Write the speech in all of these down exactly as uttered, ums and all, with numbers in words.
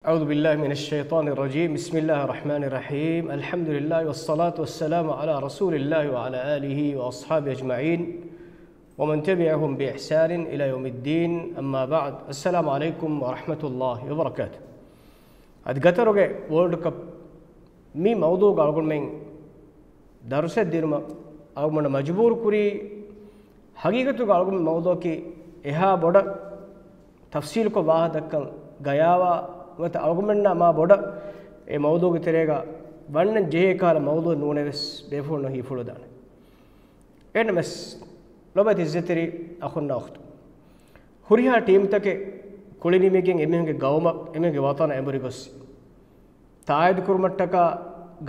أعوذ بالله من الشيطان الرجيم. بسم الله الرحمن الرحيم. الحمد لله والصلاة والسلام على رسول الله وعلى آله وأصحابه أجمعين ومن تبعهم بإحسان إلى يوم الدين. أما بعد. السلام عليكم ورحمة الله وبركاته. އަދި ގަތަރުގެ ވޯލްޑް ކަޕް މި މައުޟޫގަ އަޅުގަނޑުމެން ދަރުސެއް ދިނުމަށް އަޅުގަނޑު މަޖުބޫރު ކުރީ، ހަގީގަތުގަ އަޅުގަނޑު މައުޟޫއަކީ އެހާ ބޮޑަށް ތަފްސީލުކޮށް ވާހަކަ ދައްކަން ގަޔާވާ ނުވަތަ އަޅުގަނޑުމެންނާ މާ ބޮޑަށް އެ މައުޟޫގެ ތެރޭގަ ވަންނަން ޖެހޭ ކަހަލަ މައުޟޫއެއް ނޫނެވެސް ބޭފުޅުންނަށް ހީފުޅުދާނެ. އެހެންނަމަވެސް، ލޮބުވެތި އިއްޒަތްތެރި އަޚުންނާ އުޚްތުން، ހުރިހާ ޓީމްތަކެއް ކުޅިނިމިގެން އެމީހުންގެ ގައުމަށް، އެމީހުންގެ ވަޠަނަށް އެނބުރި ގޮސް، ތާއީދު ކުރުމަށްޓަކާ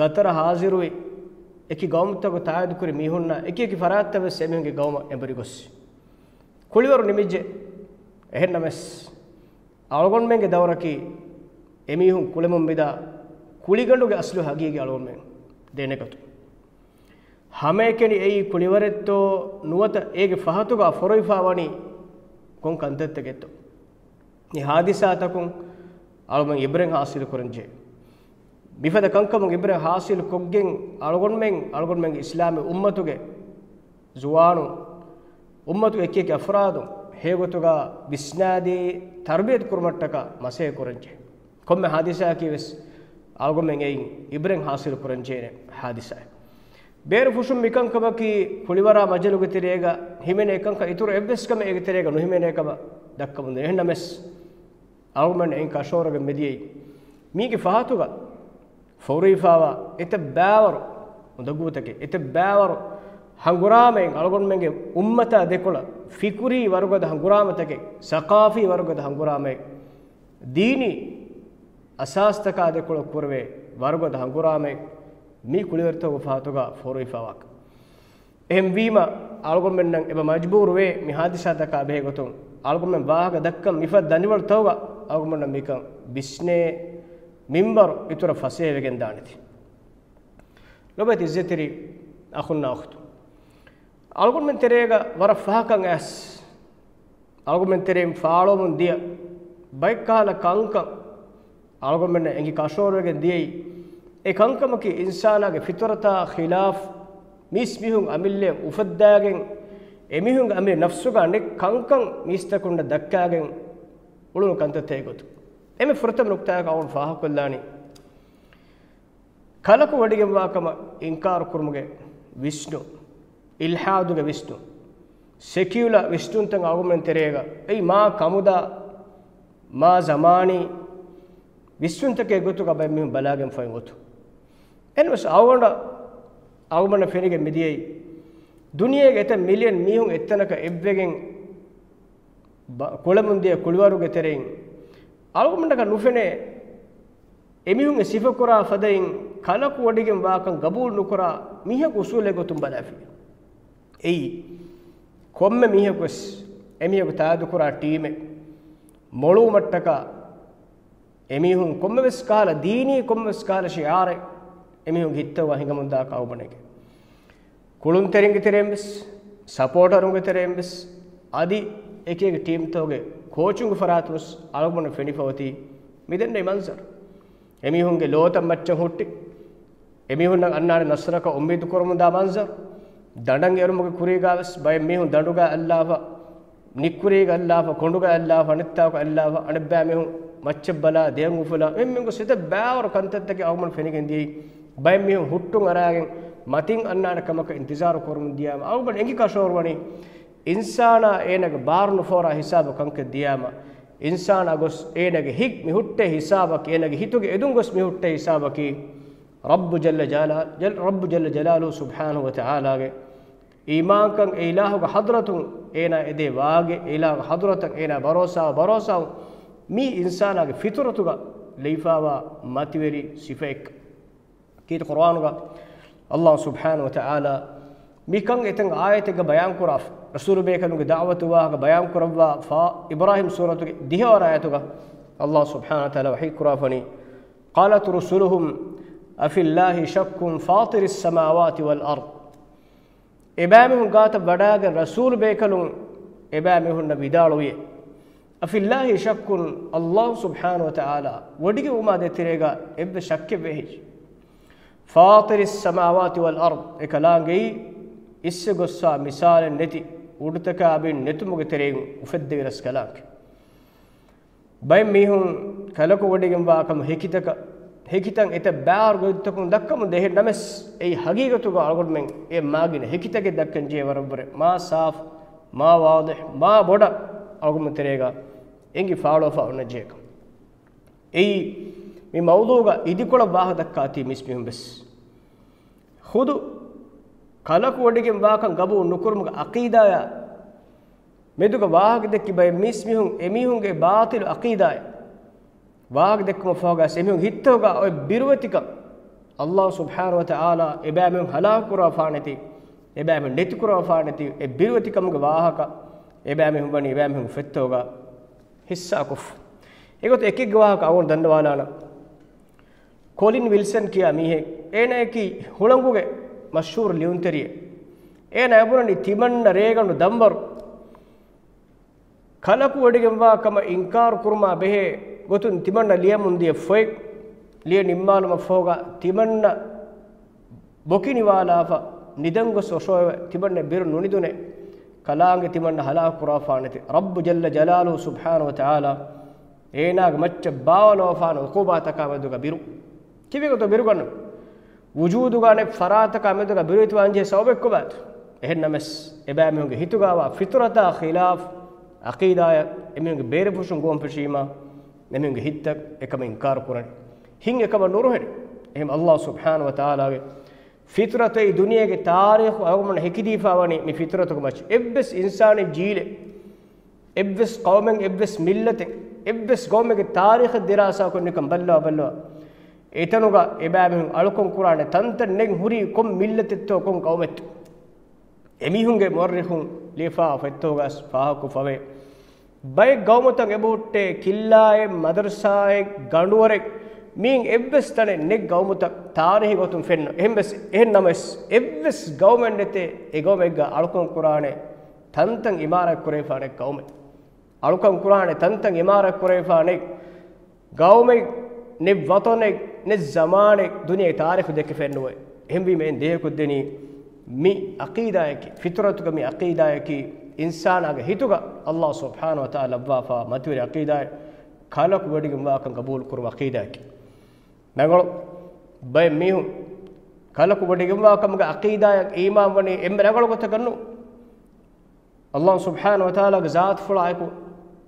ގަތަރަށް ހާޒިރުވި އެކި ގައުމުތަކުގެ ތާއީދު ކުރި މީހުންނާ އެކި އެކި ފަރާތްތައް ވެސް އެމީހުންގެ ގައުމަށް އެނބުރި ގޮސް، ކުޅިވަރު ނިމިއްޖެ. އެހެންނަމަވެސް، އަޅުގަނޑުމެންގެ ދައުރަކީ އެމީހުން ކުޅެމުން މިދާ ކުޅިގަނޑުގެ އަސްލު ހަގީގީ އަޅުގަނޑުމެން ދެނެގަތުން. ހަމައެކަނި އެއީ ކުޅިވަރެއްތޯ ނުވަތަ އޭގެ ފަހަތުގަ ފޮރުވިފާވަނީ ކޮން ކަންތައްތަކެއްތޯ؟ މި ހާދިސާތަކުން އަޅުގަނޑު އިބްރަތް ހާސިލު ކުރަންޖެހޭ. މިފަދަ ކަންކަމުން އިބްރަތް ހާސިލު ކޮށްގެން އަޅުގަނޑުމެން، އަޅުގަނޑުމެންގެ އިސްލާމީ އުއްމަތުގެ ޒުވާނުން، އުއްމަތުގެ އެކި އެކި އަފްރާދުން ހެޔޮގޮތުގަ ވިސްނާދީ، ތަރުބިޔަތު ކުރުމަށްޓަކާ މަސައްކަތް ކުރަންޖެހޭ. ކޮންމެ ހާދިސާއަކީ ވެސް އަޅުގަނޑުމެން އެއިން އިބްރަތް ހާސިލު ކުރަންޖެހޭ ހާދިސާއެއް. ބޭރު ފުށުން މިކަންކަމަކީ، ކުޅިވަރާ މަޖަލުގެ ތެރޭގަ ހިމެނޭ ކަންކަން އިތުރު އެއްވެސް ކަމެއް އޭގެ ތެރޭގަ ނުހިމެނޭ ކަމަށް ދައްކަމުން ދިން. އެހެންނަމަވެސް، އަޅުގަނޑުމެން އެއިން ކަށަވަރުވެގެން މިދިޔައީ، މީގެ ފަހަތުގަ ފޮރުވިފާވާ އެތައް ބައިވަރު އުނދަގޫތަކެއް، އެތައް ބައިވަރު ހަނގުރާމައިން އަޅުގަނޑުމެންގެ އުއްމަތާ ދެކޮޅަށް ފިކުރީ ވަރުގަދަ ހަނގުރާމަތަކެއް، ސަޤާފީ ވަރުގަދަ ހަނގުރާމައެއް، ދީނީ އަސާސްތަކާ ދެކޮޅަށް ކުރެވޭ ވަރުގަދަ ހަނގުރާމައެއް މި ކުޅިވަރުތަކުގެ ފަހަތުގަ ފޮރުވިފާވާކަން. އެހެންވީމަ، އަޅުގަނޑުމެންނަށް އެބަ މަޖުބޫރުވޭ މި ހާދިސާތަކާ ބެހޭގޮތުން އަޅުގަނޑުމެން ވާހަކަ ދައްކަން މިފަދަ ދަނޑިވަޅުތަކުގަ އަޅުގަނޑުމެންނަށް މިކަން ވިސްނޭ މިންވަރު އިތުރަށް ފަސޭހަވެގެން ދާނެތީ. ލޮބުވެތި އިއްޒަތްތެރި އަޚުންނާ އުޚްތުން، އަޅުގަނޑުމެން ތެރޭގަ ވަރަށް ފަހަކަށް އައިސް، އަޅުގަނޑުމެން ތެރެއިން ފާޅުވަމުން ދިޔަ ބައެއްކަހަލަ ކަންކަން އަޅުގަނޑުމެންނަށް އެނގި ކަށަވަރުވެގެން ދިޔައީ، އެ ކަންކަމަކީ އިންސާނާގެ ފިޠުރަތާ ޚިލާފް، މީސްމީހުން އަމިއްލައަށް އުފައްދާގެން، އެމީހުންގެ އަމިއްލަ ނަފްސުގަ ނެތް ކަންކަން މީސްތަކުންނަށް ދައްކާގެން އުޅުނު ކަންތައްތަކެއް ގޮތުން. އެންމެ ފުރަތަމަ ނުކުތާއަކަށް އަޅުގަނޑު ފާހަގަކޮށްލާނީ، ކަލަކު ވޮޑިގެންވާ ކަމަށް އިންކާރު ކުރުމުގެ ވިސްނުން، އިލްޙާދުގެ ވިސްނުން، ސެކިއުލާ ވިސްނުންތައް އަޅުގަނޑުމެން ތެރޭގަ އެއީ މާ ކަމުދާ، މާ ޒަމާނީ ވިސްނުންތަކެއް ގޮތުގަ ބައެއް މީހުން ބަލާގެންފައި ގޮތު. އެންވެސް އަޅުގަނޑަށް، އަޅުގަނޑަށް ފެނިގެން މިދިޔައީ، ދުނިޔޭގެ އެތައް މިލިއަން މީހުން އެއްތަނަކަށް އެއްވެގެން ބަ-، ކުޅެމުންދިޔަ ކުޅިވަރުގެ ތެރެއިން އަޅުގަނޑަކަށް ނުފެނޭ، އެމީހުން އެ ސިފަކުރާ ފަދައިން ކަލަކު ވޮޑިގެން ވާކަން ގަބޫލު ނުކުރާ މީހަކު އުސޫލެއް ގޮތުން ބަލާފި. އެއީ، ކޮންމެ މީހަކުވެސް އެމީހަކު ތާއީދުކުރާ ޓީމެއް މޮޅުވުމަށްޓަކާ، އެމީހުން ކޮންމެވެސް ކަހަލަ ދީނީ، ކޮންމެވެސް ކަހަލަ ޝިޢާރެއް އެމީހުންގެ ހިތްތަކުގަ ހިނގަމުންދާކަށް އަޅުގަނޑު އެނގޭ. ކުޅުންތެރިންގެ ތެރެއިން ވެސް، ސަޕޯޓަރުންގެ ތެރެއިން ވެސް، އަދި އެކި އެކި ޓީމްތަކުގެ ކޯޗުންގެ ފަރާތުން ވެސް އަޅުގަނޑަށް ފެނިފަ އޮތީ މިދެންނެވި މަންޒަރު. އެމީހުންގެ ލޯތައް މައްޗަށް ހުއްޓި، އެމީހުންނަށް އަންނާނެ ނަޞްރަކަށް އުއްމީދު ކުރަމުންދާ މަންޒަރު. ދަނޑަށް އެރުމުގެ ކުރީގަ ވެސް ބައެއް މީހުން ދަނޑުގަ އައްލާފަ، ނިއްކުރީގަ އައްލާފަ، ކޮނޑުގަ އައްލާފަ، އަނެއްތާކު އައްލާފަ، އަނެއްބައި މީހުން މައްޗަށް ބަލާ ދެއަތް އުފުލާ، އެހެން މިންގޮސް އެތައް ބައިވަރު ކަންތައްތަކެއް އަޅުގަނޑު ފެނިގެން ދިޔައީ. ބައެއް މީހުން ހުއްޓުން އަރާގެން މަތިން އަންނާނެ ކަމަކަށް އިންތިޒާރު ކުރަމުން ދިޔާމަ، އަޅުގަނޑު އެނގި ކަށަވަރުވަނީ، އިންސާނާ އޭނަގެ ބާރު ނުފޯރާ ހިސާބަށް ކަންކަން ދިޔާމަ، އިންސާނާ ގޮސް އޭނަގެ ހިތް މި ހުއްޓޭ ހިސާބަކީ، އޭނަގެ ހިތުގެ އެދުން ގޮސް މި ހުއްޓޭ ހިސާބަކީ، ރައްބު ޖައްލަ ޖަލާ-، ޖަލް-، ރައްބު ޖައްލަ ޖަލާލުހު ސުބްޙާނަހު ވަތަޢާލާގެ އީމާންކަން، އެ އިލާހުގެ ޙަޟްރަތުން އޭނާ އެދޭ ވާގެ، އެ އިލާހުގެ ޙަޟްރަތަށް އޭނާ ބަރޯސާ، ބަރޯސާ މީ އިންސާނާގެ ފިޠުރަތުގަ ލެވިފާވާ މަތިވެރި ސިފައެއް. ކީރިތި ޤުރުއާނުގަ ﷲ ސުބްޙާނަހު ވަތަޢާލާ މިކަން އެތަން އާޔަތެއްގަ ބަޔާން ކުރާފަ، ރަސޫލު ބޭކަލުންގެ ދަޢުވަތު ވާހަކަ ބަޔާން ކުރައްވާ ފާ-، އިބްރާހީމް ސޫރަތުގެ ދިހަވަނަ އާޔަތުގަ ﷲ ސުބްޙާނަހު ވަތަޢާލާ ވަޙީ ކުރާފަނީ، قالت رسلهم أفي الله شك فاطر السماوات والأرض. އެބައިމީހުން ގާތަށް ވަޑައިގެން ރަސޫލު ބޭކަލުން އެބައިމީހުންނަށް ވިދާޅުވިއޭ، أفي الله شك، ﷲ ސުބްޙާނަހޫ ވަތަޢާލާ ވޮޑިގެންވުމާ ދޭތެރޭގަ އެއްވެސް ޝައްކެއް ވެހި. فاطر السماوات والأرض، އެ ކަލާނގެއީ އިސްވެ ގޮއްސާ މިސާލެއް ނެތި، އުޑުތަކާ ބިން ނެތުމުގެ ތެރެއިން އުފެއްދެވި ރަސްކަލާނގެ. ބައެއް މީހުން ކަލަކު ވޮޑިގެންވާ ކަމަށް ހެކިތަކަށް، ހެކިތައް އެތައް ބާރު ގޮތްތަކުން ދައްކަމުން ދޭ. އެހެން ނަމަސް އެއީ ހަގީގަތުގަ އަޅުގަނޑުމެން އެ މާގިނަ ހެކިތަކެއް ދައްކަން ޖެހޭ ވަރަށްވުރެ މާ ސާފު، މާ ވާޟިޙު، މާ ބޮޑަށް އަޅުގަނޑު ތެރޭގަ އެނގި ފާޅުވެފަ އޮންނަ ޖޭކަން. އެއީ މި މައުޟޫގަ އިދިކޮޅަށް ވާހަކަ ދައްކާތީ މިސްމީހުން ވެސް. ޚުދު ކަލަކު ވޮޑިގެން ވާކަން ގަބޫލު ނުކުރުމުގެ އަޤީދާޔާ މެދުގަ ވާހަކަ ދެއްކި ބައެއް މީސްމީހުން އެމީހުންގެ ބާޠިލު އަޤީދާއެއް ވާހަކަ ދެއްކުމަށް ފަހުގަސް އެމީހުން ހިތަށް އޮތް ބިރުވެތިކަން ﷲ ސުބްޙާނަހޫ ވަތަޢާލާ އެބައިމީހުން ހަލާކު ކުރައްވާފާނެތީ، އެބައިމީހުން ނެތި ކުރައްވާފާނެތީ، އެ ބިރުވެތިކަމުގެ ވާހަކަ އެބައިމީހުން ވަނީ އެބައިމީހުން ހިތަށް އޮތް ހިއްސާކޮށްފަ. އެގޮތަށް އެކެއްގެ ވާހަކަ އަޅުގަނޑު ދަންނަވާލާނަން. ކޮލިން ވިލްސަން ކިޔާ މީހެއް. އޭނައަކީ ހުޅަނގުގެ މަޝްހޫރު ލިޔުންތެރިއެއް. އޭނަ އެބުނަނީ ތިމަންނަ ރޭގަނޑު ދަންވަރު ކަލަކު ވޮޑިގެންވާ ކަމަށް އިންކާރު ކުރުމާ ބެހޭ ގޮތުން ތިމަންނަ ލިޔަމުން ދިޔަ ފޮތް ލިޔެ ނިންމާލުމަށް ފަހުގަ ތިމަންނަ ބޮކި ނިވާލާފަ، ނިދަން ގޮސް އޮށޯވެ، ތިމަންނަ ބިރު ނުނިދުނޭ. ކަލާނގެ ތިމަންނަ ހަލާކު ކުރާފާނެތި. ރައްބު ޖައްލަ ޖަލާލުހޫ ސުބްޙާނަހޫ ވަތަޢާލާ އޭނާގެ މައްޗަށް ބާވަލަވާފާނެ ޢުޤޫބާތަކާ މެދުގަ ބިރު. ކިވެގޮތަށް ބިރުގަންނަ؟ ވުޖޫދުގަ އަނެއް ފަރާތަކާ މެދުގަ ބިރު އެތިވާން ޖެހޭ ސަބަބެއް ކޮބާތު؟ އެހެން ނަމަސް އެބައިމީހުންގެ ހިތުގަވާ ފިޠުރަތާ ޚިލާފް އަޤީދާއަށް އެމީހުންގެ ބޭރުފުށުން ގޮވަން ފެށީމާ، އެމީހުންގެ ހިތްތައް އެކަމަށް އިންކާރު ކުރަނީ. ހިތް އެކަމަށް ނުރުހެނެ. އެހެން ﷲ ސުބްޙާނަހޫ ވަތަޢާލާގެ ފިޠުރަތު އެއީ ދުނިޔޭގެ ތާރީޚު އަޅުގަނޑުމެންނަށް ހެކިދީފާވަނީ މި ފިޠުރަތުގެ މައްޗަށް. އެއްވެސް އިންސާނެއް ޖީލެއް، އެއްވެސް ޤައުމެއް، އެއްވެސް މިއްލަތެއް، އެއްވެސް ޤައުމެއްގެ ތާރީޚަށް ދިރާސާކޮށް ނިކަން ބައްލަވާ ބައްލަވާ، އެތަނުގަ އެބައިމީހުން އަޅުކަން ކުރާނެ ތަންތަން ނެތް ހުރީ ކޮން މިއްލަތެއްތޯ ކޮން ޤައުމެއްތޯ. އެމީހުންގެ މުއައްރިޚުން ލިޔެފާ ފޮތްތަކުގަސް ފާހަގަކޮށްފަވޭ. ބައެއް ޤައުމުތައް އެބަހުއްޓޭ ކިއްލާއެއް، މަދަރުސާއެއް، ގަނޑުވަރެއް، މިއިން އެއްވެސް ތަނެއް ނެތް ޤައުމުތައް ތާރީޚީ ގޮތުން ފެންނަ. އެހެންވެސް، އެހެން ނަމަވެސް އެއްވެސް ޤައުމެއް ނެތޭ އެ ޤައުމެއްގަ އަޅުކަން ކުރާނެ ތަންތަން އިމާރާތް ކުރެވިފާނެ ޤައުމެއް. އަޅުކަން ކުރާނެ ތަންތަން އިމާރާތް ކުރެވިފާނެ ޤައުމެއް، ނެތް ވަޠަނެއް، ނެތް ޒަމާނެއް ދުނިޔޭ ތާރީޚު ދެކެ ފެންނުވޭ. އެހެންވީމަ އެން ދޭހަކޮށްދެނީ މި އަޤީދާއަކީ، ފިޠުރަތުގަ މި އަޤީދާއަކީ، އިންސާނާގެ ހިތުގަ ﷲ ސުބްޙާނަހޫ ވަތަޢާލާ ލައްވާފާ މަތިވެރި އަޤީދާއެއް، ކަލަކު ވޮޑިގެންވާކަން ޤަބޫލު ކުރުމު އަޤީދާއަކީ. ރަނގަޅު ބައެއް މީހުން ކަލަކު ވޮޑިގެންވާ ކަމުގެ އަޤީދާއަށް އީމާން ވަނީ އެންމެ ރަނގަޅު ގޮތަކަށް ނޫން. ﷲ ސުބްޙާނަހޫ ވަތަޢާލާގެ ޒާތުފުޅާއެކު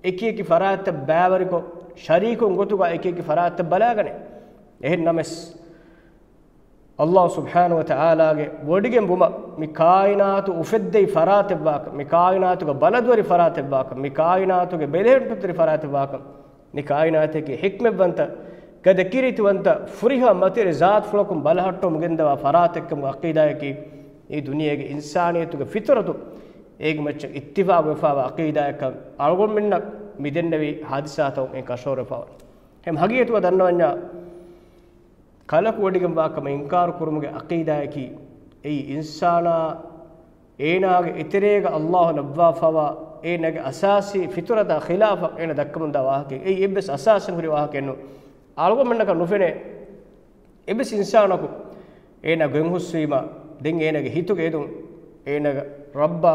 އެކިއެކި ފަރާތްތައް ބައިވެރިކޮށް، ޝަރީކުން ގޮތުގަ އެކިއެކި ފަރާތްތައް ބަލާގަނެ. އެހެން ނަމަސް، ﷲ ސުބްޙާނަހޫ ވަތަޢާލާގެ ވޮޑިގެންވުމަށް މި ކާއިނާތު އުފެއްދެވި ފަރާތެއްވާކަން، މި ކާއިނާތުގެ ބަލަދުވެރި ފަރާތެއްވާކަން، މި ކާއިނާތުގެ ބެލެހެއްޓުތެރި ފަރާތެއްވާކަން، މި ކާއިނާތަކީ ޙިކްމަތްވަންތަ، ގަދަ ކީރިތިވަންތަ، ފުރިހަމަ މަތިވެރި ޒާތުފުޅަކުން ބަލަހައްޓަވަމުން ގެންދަވާ ފަރާތެއްކަމުގެ އަޤީދާއަކީ، އެއީ ދުނިޔޭގެ އިންސާނިއްޔަތުގެ ފިޠުރަތު އޭގެ މައްޗަށް އިއްތިފާޤުވެފާވާ އަޤީދާއެއްކަން އަޅުގަނޑުމެންނަށް މި ދެންނެވި ހާދިސާތައް އެން ކަށަވަރުވެފަވަން. އެހެން ހަގީގަތުގަ ދަންނަވަންޏާ، ކަލަކު ވޮޑިގެންވާ ކަމަށް އިންކާރު ކުރުމުގެ އަޤީދާއަކީ، އެއީ އިންސާނާ އޭނާގެ އެތެރޭގަ ﷲ ލައްވާފަވާ، އޭނާގެ އަސާސީ ފިޠުރަތާ ޚިލާފަށް އޭނާ ދައްކަމުންދާ ވާހަކައެއް. އެއީ އެއްވެސް އަސާސެއް ހުރި ވާހަކައެއް ނޫން. އަޅުގަނޑުމެންނަކަށް ނުފެނޭ އެއްވެސް އިންސާނަކު އޭނާ ގޮތްހުސްވީމާ، ދެން އޭނާގެ ހިތުގެ އެދުން އޭނާގެ ރައްބާ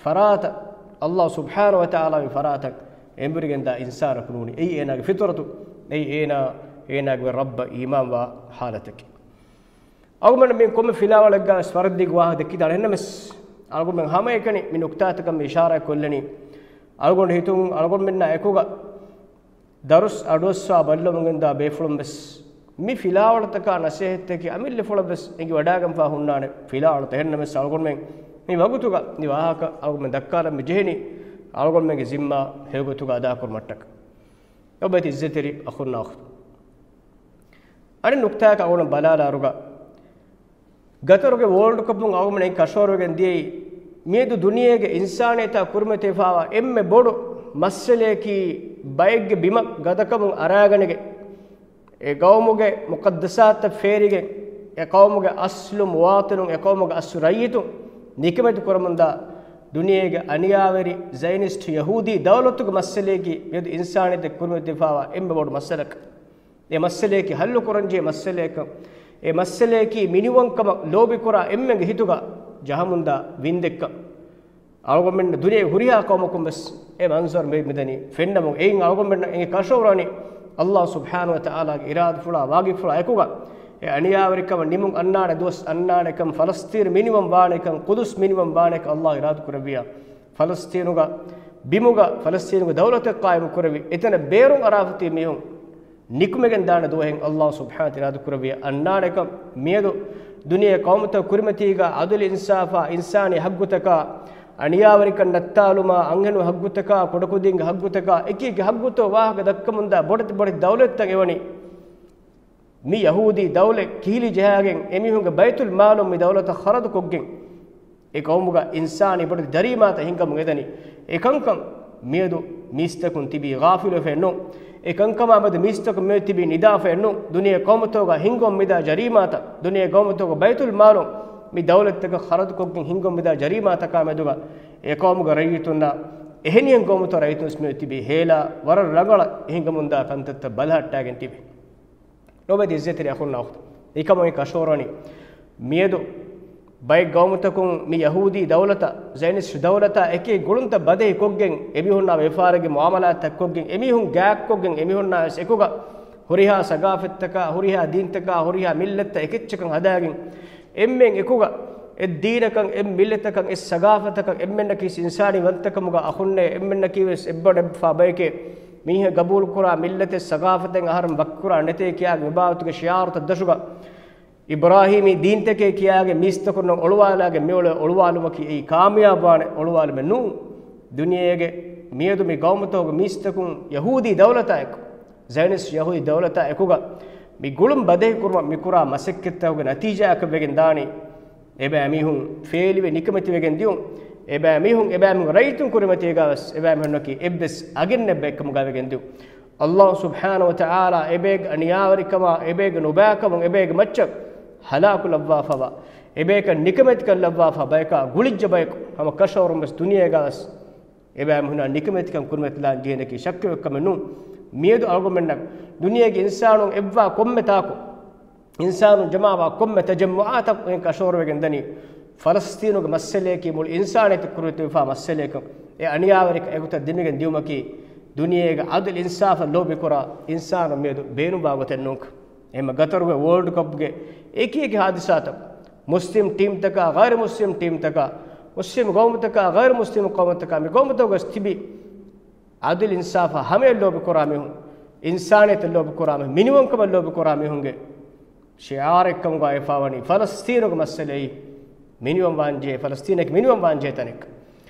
ފަރާތަށް، ﷲ ސުބްޙާނަހޫ ވަތަޢާލާ ވި ފަރާތަށް އެނބުރިގެންދާ އިންސާނަކު ނޫނީ. އެއީ އޭނާގެ ފިޠުރަތު، އެއީ އޭނާ، އޭނާގެ ރައްބަށް އީމާންވާ ޙާލަތަކީ. އަޅުގަނޑު މި ކޮންމެ ފިލާވަޅެއްގަ ވެސް ފަރަދީގެ ވާހަކަ ދެއްކިދާނެ. އެހެންނަމަސް، އަޅުގަނޑުމެން ހަމައެކަނި މި ނުކްތާތަކަށް މި އިޝާރާތް ކޮށްލަނީ، އަޅުގަނޑު ހިތުން އަޅުގަނޑުމެންނާ އެކުގަ ދަރުސް އަޑުއައްސާ ބައްލަވަމުން ގެންދާ ބޭފުޅުން ވެސް މި ފިލާވަޅުތަކާ ނަސޭހަތްތަކެއް އަމިއްލަފުޅަށް ވެސް އެނގި ވަޑާގެންފާ ހުންނާނެ ފިލާވަޅުތައް. އެހެންނަމަސް އަޅުގަނޑުމެން މި ވަގުތުގަ މި ވާހަކަ އަޅުގަނޑުމެން ދައްކާލަން މި ޖެހެނީ އަޅުގަނޑުމެންގެ ޒިންމާ ހެޔޮގޮތުގަ އަދާކުރުމަށްޓަކަ. އޮބައިތި އިއްޒަތްތެރި އަޚުންނާ އުޚްތުން. އަނެއް ނުކްތާއަކަށް އަޅުގަނޑު ބަލާލާއިރުގަ، ގަތަރުގެ ވޯލްޑް ކަޕުން އަޅުގަނޑުމެން ކަށަވަރުވެގެން ދިޔައީ، މިއަދު ދުނިޔޭގެ އިންސާނިއްޔަތާ ކުރިމަތިވެފާވާ އެންމެ ބޮޑު މައްސަލަޔަކީ، ބައެއްގެ ބިމަށް ގަދަކަމުން އަރާގަނެގެން، އެ ގައުމުގެ މުޤައްދަސާތަށް ފޭރިގެން، އެ ގައުމުގެ އަސްލު މުވާތިނުން، އެ ގައުމުގެ އަސްލު ރައްޔިތުން ނިކަމެތި ކުރަމުންދާ ދުނިޔޭގެ އަނިޔާވެރި ޒައިނިސްޓް ޔަހޫދީ ދައުލަތުގެ މައްސަލައަކީ މިއަދު އިންސާނިއްޔަތަށް ކުރިމަތިވެފައިވާ އެންމެ ބޮޑު މައްސަލައަކަށް. އެ މައްސަލައަކީ ހައްލު ކުރަންޖެހޭ މައްސަލައަކަށް. އެ މައްސަލައަކީ މިނިވަންކަމަށް ލޯބިކުރާ އެންމެންގެ ހިތުގަ ޖަހަމުންދާ ވިންދެއްކަން. އަޅުގަނޑުމެން ދުނިޔޭ ހުރިހާ ޤައުމަކުން ވެސް އެ މަންޒަރު މި މިދަނީ ފެންނަމުން، އެއިން އަޅުގަނޑުމެންނަށް އެނގޭ ކަށަވަރުވަނީ ﷲ ސުބްޙާނަހޫ ވަތަޢާލާގެ އިރާދަފުޅާ ވާގިފުޅާ އެކުގަ އެ އަނިޔާވެރިކަމަށް ނިމުން އަންނާނެ ދުވަސް އަންނާނެކަން، ފަލަސްޠީނު މިނިވަން ވާނެކަން، ޤުދުސް މިނިވަން ވާނެކަން ﷲ އިރާދަ ކުރެއްވިޔާ. ފަލަސްޠީނުގަ ބިމުގަ ފަލަސްޠީނުގެ ދައުލަތެއް ޤާއިމު ކުރެވި، އެތަނަށް ބޭރުން އަރާފަ ތިބި މީހުން ނިކުމެގެން ދާނެ ދުވަހެއް ﷲ ސުބްޙާނަހޫ ވަތަޢާލާ އިރާދަ ކުރެއްވިޔާ އަންނާނެކަން. މިއަދު ދުނިޔޭ ޤައުމުތަކު ކުރިމަތީގަ ޢަދުލު އިންސާފާ، އިންސާނީ ޙައްޤުތަކާ، އަނިޔާވެރިކަން ނައްތާލުމާ، އަންހެނުން ޙައްޤުތަކާ، ކުޑަކުދިންގެ ޙައްޤުތަކާ، އެކި އެކި ޙައްޤުތޯ ވާހަކަ ދައްކަމުންދާ ބޮޑެތި ބޮޑެތި ދައުލަތްތައް އެވަނީ. މި ޔަހޫދީ ދައުލަތް ކިހިލި ޖަހާގެން އެމީހުންގެ ބައިތުލް މާލުން މި ދައުލަތަށް ޚަރަދު ކޮށްގެން، އެ ޤައުމުގަ އިންސާނީ ބޮޑެތި ޖަރީމާތައް ހިންގަމުން އެދަނީ. އެ ކަންކަން މިއަދު މީސްތަކުން ތިބީ ޣާފިލުވެފައެއް ނޫން. އެ ކަންކަމާ މެދު މީސްތަކުން މިއަދު ތިބީ ނިދާފައެއް ނޫން. ދުނިޔޭ ޤައުމުތަކުގަ ހިންގަމުން މިދާ ޖަރީމާތައް، ދުނިޔޭ ޤައުމުތަކުގެ ބައިތުލް މާލުން މި ދައުލަތްތަކަށް ޚަރަދު ކޮށްގެން ހިންގަމުން މިދާ ޖަރީމާތަކާ މެދުގަ އެ ޤައުމުގެ ރައްޔިތުންނާ އެހެނިހެން ޤައުމުތައް ރައްޔިތުން ވެސް މިއަދު ތިބީ ހޭލާ ވަރަށް ރަނގަޅަށް ހިންގަމުންދާ ކަންތައްތައް ބަލަހައްޓާގެން ތިބި. ނުވަތަ އިއްޒަތްތެރި އަޚުންނާ އުޚްތުން، އެކަމު އެ ކަށަވަރުވަނީ މިއަދު ބައެއް ޤައުމުތަކުން މި ޔަހޫދީ ދައުލަތަށް، ޒައިނިސްޓް ދައުލަތާ އެކި ގުޅުންތައް ބަދަހި ކޮށްގެން، އެމީހުންނާ ވިޔަފާރިގެ މުޢާމަލާތްތައް ކޮށްގެން، އެމީހުން ގާތްކޮށްގެން، އެމީހުންނާ ވެސް އެކުގަ ހުރިހާ ސަގާފަތްތަކާ، ހުރިހާ ދީންތަކާ، ހުރިހާ މިއްލަތްތައް އެކެއްޗަކަށް ހަދާގެން، އެންމެން އެކުގަ އެއްދީނަކަށް، އެއްމިއްލަތަކަށް، އެއްސަގާފަތަކަށް، އެންމެންނަކީ ވެސް އިންސާނީ ވަންތަކަމުގަ އަޚުންނޭ، އެންމެންނަކީ ވެސް އެއްބަޑެއްފާ ބަޔެކޭ، މީހެއް ގަބޫލުކުރާ މިއްލަތެއް ސަގާފަތެއް އަހަރެން ވަކިކުރާ ނެތޭ ކިޔާގެ މިބާވަތުގެ ޝިޢާރުތައް ދަށުގަ، އިބްރާހީމީ ދީންތަކޭ ކިޔާގެ މީސްތަކުންނަށް އޮޅުވާލާގެ މިއުޅޭ އޮޅުވާލުމަކީ އެއީ ކާމިޔާބުވާނެ އޮޅުވާލުމެއް ނޫން. ދުނިޔޭގެ މިއަދު މި ޤައުމުތަކުގެ މީސްތަކުން ޔަހޫދީ ދައުލަތާއެކު، ޒައިނިސްޓް ޔަހޫދީ ދައުލަތާ އެކުގަ މި ގުޅުން ބަދަހިކުރުމަށް މިކުރާ މަސައްކަތްތަކުގެ ނަތީޖާއަކަށް ވެގެން ދާނީ، އެބައިމީހުން ފޭލިވެ ނިކަމެތިވެގެން ދިޔުން. އެބައިމީހުން، އެބައިމީހުން ރައްޔިތުން ކުރިމަތީގަ ވެސް އެބައިމީހުންނަކީ އެއްވެސް އަގެއް ނެތް ބައެއްކަމުގަ ވެގެން ދިޔުން. ﷲ ސުބްޙާނަހޫ ވަތަޢާލާ އެބޭގެ އަނިޔާވެރިކަމާ، އެބޭގެ ނުބައިކަމުން، އެބޭގެ މައްޗަށް ހަލާކު ލައްވާފަވާ، އެބޭކަން ނިކަމެތިކަން ލައްވާފަ ބަޔަކާ ގުޅިއްޖެ ބަޔަކު ހަމަ ކަށަވަރުން ވެސް ދުނިޔޭގަ ވެސް އެބައިމީހުންނާ ނިކަމެތިކަން ކުރިމަތިލާން ޖެހޭނެކީ ޝައްކެއް ވެއްކަމެއް ނޫން. މިއަދު އަޅުގަނޑުމެންނަށް ދުނިޔޭގެ އިންސާނުން އެއްވާ ކޮންމެ ތާކު، އިންސާނުން ޖަމާވާ ކޮންމެ ތަޖައްމުޢާތަކުން ކަށަވަރުވެގެން ދަނީ، ފަލަސްޠީނުގެ މައްސަލަޔަކީ މުޅި އިންސާނިއްޔަތަށް ކުރިމަތިވެފާ މައްސަލަޔަކަށް. އެ އަނިޔާވެރިކަން އެގޮތަށް ދެމިގެން ދިޔުމަކީ، ދުނިޔޭގެ ޢަދުލު އިންސާފަށް ލޯބިކުރާ އިންސާނުން މިއަދު ބޭނުންވާ ގޮތެއް ނޫން. އެހެންމަ ގަތަރުގެ ވޯލްޑް ކަޕްގެ އެކި އެކި ހާދިސާތައް، މުސްލިމް ޓީމްތަކާ، ޣައިރު މުސްލިމް ޓީމްތަކާ، މުސްލިމް ޤައުމުތަކާ، ޣައިރު މުސްލިމް ޤައުމުތަކާ، މި ޤައުމުތަކުގަ ތިބި ޢަދުލު އިންސާފާ ހަމަޔަށް ލޯބިކުރާ މީހުން، އިންސާނިއްޔަތަށް ލޯބިކުރާ މީހުން، މިނިވަންކަމަށް ލޯބިކުރާ މީހުންގެ ޝިޢާރެއްކަމުގަ ވެފާވަނީ ފަލަސްޠީނުގެ މައްސަލައީ މިނިވަން ވާންޖެހޭ، ފަލަސްޠީނަކީ މިނިވަން ވާންޖެހޭ ތަނެއް.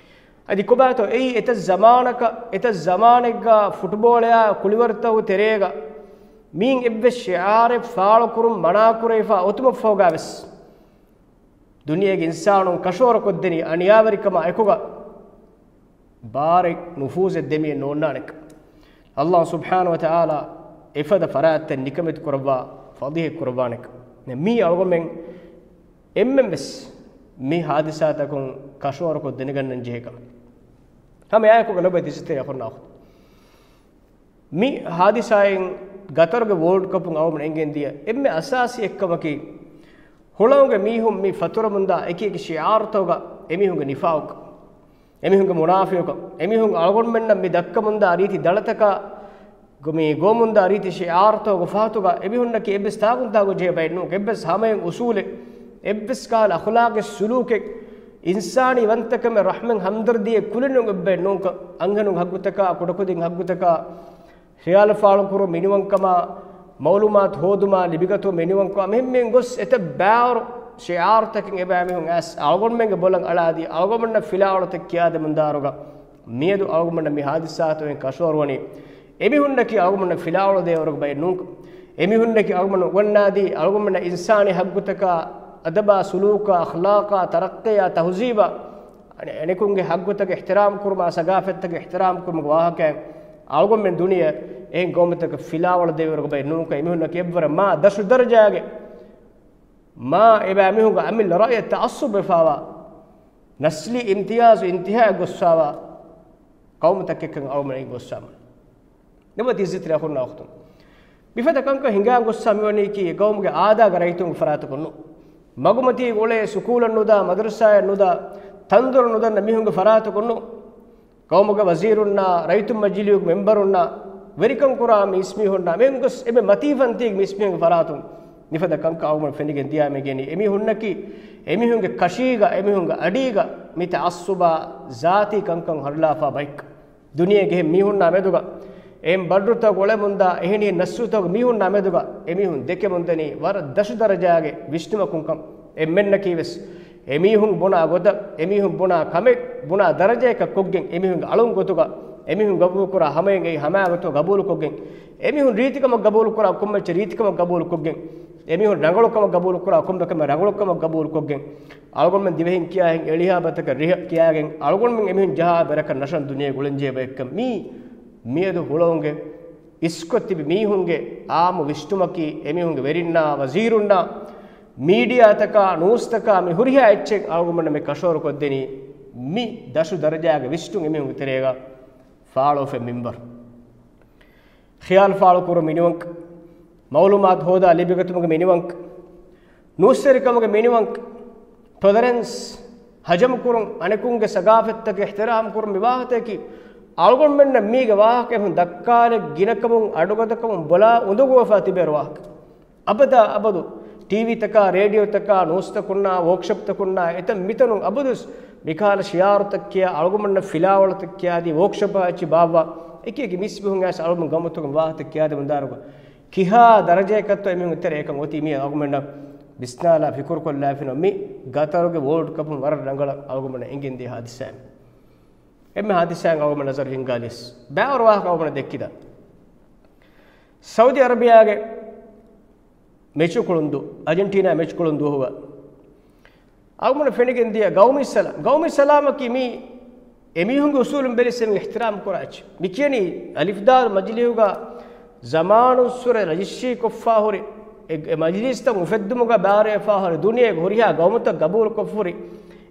އަދި ކޮބާތޯ އެއީ އެތައް ޒަމާނަކަށް، އެތައް ޒަމާނެއްގަ ފުޓްބޯޅަޔާ ކުޅިވަރުތަކުގެ ތެރޭގަ މީން އެއްވެސް ޝިޢާރެއް ފާޅުކުރުން މަނާކުރެވިފާ އޮތުމަށްފަހުގަ ވެސް ދުނިޔޭގެ އިންސާނުން ކަށަވަރުކޮށްދެނީ އަނިޔާވެރިކަމާ އެކުގަ ބާރެއް ނުފޫޒެއް ދެމިއެއް ނޯންނާނެކަން. ﷲ ސުބްޙާނަހޫ ވަތަޢާލާ އެފަދަ ފަރާތްތައް ނިކަމެތި ކުރައްވާ، ފަޟީޙަތް ކުރައްވާނެކަން. މީ އަޅުގަމެން އެންމެން ވެސް މި ހާދިސާތަކުން ކަށަވަރުކޮށް ދެނެގަންނަން ޖެހޭ ކަމެއް. ހަމަ އެއާއެކުގަ ލޮބުވެތި އިއްޒަތްތެރި އަޚުންނާ އުޚްތުން، މި ހާދިސާއިން ގަތަރުގެ ވޯލްޑް ކަޕުން އަޅުގަނޑުމެން އެނގެން ދިޔަ އެންމެ އަސާސީ އެއްކަމަކީ، ހުޅަނގުގެ މީހުން މި ފަތުރަމުންދާ އެކި އެކި ޝިޢާރުތަކުގަ އެމީހުންގެ ނިފާޤު، އެމީހުންގެ މުނާފިޤުކަން، އެމީހުން އަޅުގަނޑުމެންނަށް މި ދައްކަމުންދާ ރީތި ދަޅަތަކާ، މި ގޮވަމުންދާ ރީތި ޝިޢާރުތަކުގެ ފަހަތުގަ އެމީހުންނަކީ އެއްވެސް ތާކުންތާކު ޖެހޭ ބައެއް ނޫން. އެއްވެސް ހަމައިން އުސޫލެއް، އެއްވެސް ކަހަލަ އަޚުލާޤީ ސުލޫކެއް، އިންސާނީ ވަންތަކަމެއް، ރަޙްމެއް، ހަމްދަރްދީއެއް ކުލެއް ނޫން އެއްބައެއް ނޫންކަން. އަންހެނުން ހައްގުތަކާ، ކުޑަކުދިން ހައްގުތަކާ، ޚިޔާލު ފާޅުކުރުން މިނިވަންކަމާ، މަޢުލޫމާތު ހޯދުމާ، ލިބިގަތުމަށް މިނިވަންކަމާ، މިހެންމެން ގޮސް އެތައް ބާރު ޝިޢާރުތަކެއް އެބައިމީހުން އައިސް އަޅުގަނޑުމެންގެ ބޮލަށް އަޅާދީ، އަޅުގަނޑުމެންނަށް ފިލާވަޅުތައް ކިޔާދެމުންދާއިރުގަ، މިއަދު އަޅުގަނޑުމެންނަށް މި ހާދިސާތަކުން ކަށަވަރުވަނީ، އެމީހުންނަކީ އަޅުގަނޑުމެންނަށް ފިލާވަޅު ދޭވަރުގެ ބައެއް ނޫން. އެމީހުންނަކީ އަޅުގަނޑުމެންނަށް އުނގަންނާދީ، އަޅުގަނޑުމެންނަށް އިންސާނީ ހައްގުތަކާ، އަދަބާ، ސުލޫކާ، އަޚްލާޤާ، ތަރައްޤީއާ، ތަހުޒީބާ، އަނެ-، އަނެކުންގެ ހައްގުތަކަށް އިޙްތިރާމް ކުރުމާ، ސަގާފަތްތަކަށް އިޙްތިރާމް ކުރުމުގެ ވާހަކައިން އަޅުގަނޑުމެން ދުނިޔެ އެހެން ގައުމުތަކަށް ފިލާވަޅު ދޭވަރުގެ ބައެއް ނޫންކަން. އެމީހުންނަކީ އެއްވަރަށް މާ ދަށު ދަރަޖާގެ، މާ އެބައިމީހުންގެ އަމިއްލަ ރައުޔަށް ތަޢައްޞުބު ވެފާވާ، ނަސްލީ އިމްތިޔާޒު އިންތިހާއަށް ގޮއްސާވާ ޤައުމުތަކެއްކަން އަޅުގަނޑުމެން ގޮއްސާމަ. ނަބަތި އިއްޒަތްތެރި އަޚުންނާ އުޚްތުން، މިފަދަ ކަންކަން ހިނގާން ގޮއްސާ މިވަނީކީ ޤައުމުގެ އާދާގެ ރައްޔިތުންގެ ފަރާތަކުން ނޫން. މަގުމަތީގަ އުޅޭ ސުކޫލަށް ނުދާ، މަދަރުސާއަށް ނުދާ، ތަންދޮރު ނުދަންނަ މީހުންގެ ފަރާތަކުން ނޫން. ޤައުމުގެ ވަޒީރުންނާ، ރައްޔިތުން މަޖިލީހުގެ މެމްބަރުންނާ، ވެރިކަން ކުރާ މި އިސްމީހުންނާ، މިހެން ގޮސް އެންމެ މަތީ ފަންތީގެ މި އިސްމީހުންގެ ފަރާތުން މިފަދަ ކަންކަން އަޅުގަނޑު ފެނިގެން ދިޔާ މި ގެނީ. އެމީހުންނަކީ، އެމީހުންގެ ކަށީގަ، އެމީހުންގެ އަޑީގަ މި ތަޢައްޞުބާ، ޒާތީ ކަންކަން ހަރުލާފާ ބައެއް. ދުނިޔޭގެ އެހެން މީހުންނާ މެދުގަ، އެހެން ބައްރުތަކުގަ އުޅެމުންދާ، އެހެނިހެން ނަސްލުތަކުގެ މީހުންނާ މެދުގަ އެމީހުން ދެކެމުން ދަނީ ވަރަށް ދަށު ދަރަޖާގެ ވިސްނުމަކުން ކަން. އެންމެންނަކީ ވެސް އެމީހުން ބުނާ ގޮތަށް، އެމީހުން ބުނާ ކަމެއް، ބުނާ ދަރަޖައަކަށް ކޮށްގެން، އެމީހުންގެ އަޅުން ގޮތުގަ، އެމީހުން ގަބޫލުކުރާ ހަމައެއް އެއީ ހަމާ ގޮތުގަ ގަބޫލުކޮށްގެން، އެމީހުން ރީތިކަމަށް ގަބޫލުކުރާ ކޮންމެ ރީތިކަމަށް ގަބޫލުކޮށްގެން، އެމީހުން ރަނގަޅުކަމަށް ގަބޫލުކުރާ ކޮންމެ ކަމެއް ރަނގަޅުކަމަށް ގަބޫލުކޮށްގެން، އަޅުގަނޑުމެން ދިވެހިން ކިޔާހެން އެޅިހާ ބަތަކަށް ރިހަ ކިޔާގެން، އަޅުގަނޑުމެން އެމީހުން ޖަހާ ބަރަކަށް ނަށަން ދުނިޔޭގަ އުޅެންޖެހޭ ބައެއްކަން. މީ މިއަދު ހުޅަވުންގެ އިސްކޮށް ތިބި މީހުންގެ އާއްމު ވިސްނުމަކީ، އެމީހުންގެ ވެރިންނާ، ވަޒީރުންނާ، މީޑިއާތަކާ، ނޫސްތަކާ، މި ހުރިހާ އެއްޗެއް އަޅުގަނޑުމެން މި ކަށަވަރު ކޮށްދެނީ، މި ދަށު ދަރަޖާގެ ވިސްނުން އެމީހުންގެ ތެރޭގަ ފާޅުވެފައި މިންވަރު. ޚިޔާލު ފާޅުކުރުން މިނިވަންކަ، މައުލޫމާތު ހޯދާ ލިބިގަތުމުގެ މިނިވަންކަ، ނޫސްވެރިކަމުގެ މިނިވަންކަ، ޓޮލަރެންސް ހަޖަމުކުރުން، އަނެކުންގެ ސަގާފަތްތަކަށް އިޙްތިރާމް ކުރުން، މި ވާހަކަތަކީ އަޅުގަނޑުމެންނަށް މީގެ ވާހަކަ އެހުން ދައްކާލެއް ގިނަކަމުން، އަޑުގަދަކަމުން ބޮލާ އުނދަގޫވެފާ ތިބޭރު ވާހަކަ. އަބަދާ އަބަދު ޓީވީތަކާ، ރޭޑިއޯތަކާ، ނޫސްތަކުންނާ، ވޯކްޝޮޕްތަކުންނާ، އެތަން މިތަނުން އަބަދުވެސް މިކަހަލަ ޝިޢާރުތައް ކިޔާ، އަޅުގަނޑުމެންނަށް ފިލާވަޅުތައް ކިޔާދީ، ވޯކްޝޮޕަށް އެއްޗެއް ބާއްވާ، އެކި އެކި މީސްމީހުން އައިސް އަޅުގަނޑު ގައުމުތަކުން ވާހަކަ ކިޔާދެމުންދާއިރުގަ، ކިހާ ދަރަޖައަކަށްތޯ އެމީހުން ތެރޭ އެކަން އޮތީ މި އަޅުގަނޑުމެންނަށް ވިސްނާލާ ފިކުރުކޮށްލާފިނަމަ، މި ގަތަރުގެ ވޯލްޑް ކަޕުން ވަރަށް ރަނގަޅަށް އަޅުގަނޑުމެންނަށް އެނގެންދިޔަ ހާދިސާއެއް. އެންމެ ހާދިސާއެއް އަޅުގަނޑުމެން ނަޒަރު ހިންގާލިޔަސް، ބައިވަރު ވާހަކަ އަޅުގަނޑު ދެއްކިދާ. ސައުދީ އަރަބިޔާގެ މެޗު ކުޅުންދު، އަޖެންޓީނާ މެޗު ކުޅުންދުވަހުގަ އަޅުގަނޑު ފެނިގެން ދިޔަ ގައުމީ ސަލާމް. ގައުމީ ސަލާމަކީ މީ އެމީހުންގެ އުސޫލުން ބެލި ސެމި އިޙްތިރާމް ކުރާ އެއްޗެއް. މި ކިޔަނީ އަލިފްދާރު މަޖިލީހުގަ ޒަމާނުއްސުރެ ރަޖިސްޓްރީ ކޮށްފާ ހުރި، އެ، އެ މަޖިލީސްތައް އުފެއްދުމުގަ ބާރުވެފާ ހުރި، ދުނިޔޭގެ ހުރިހާ ގައުމުތައް ގަބޫލުކޮށްފަ ހުރި،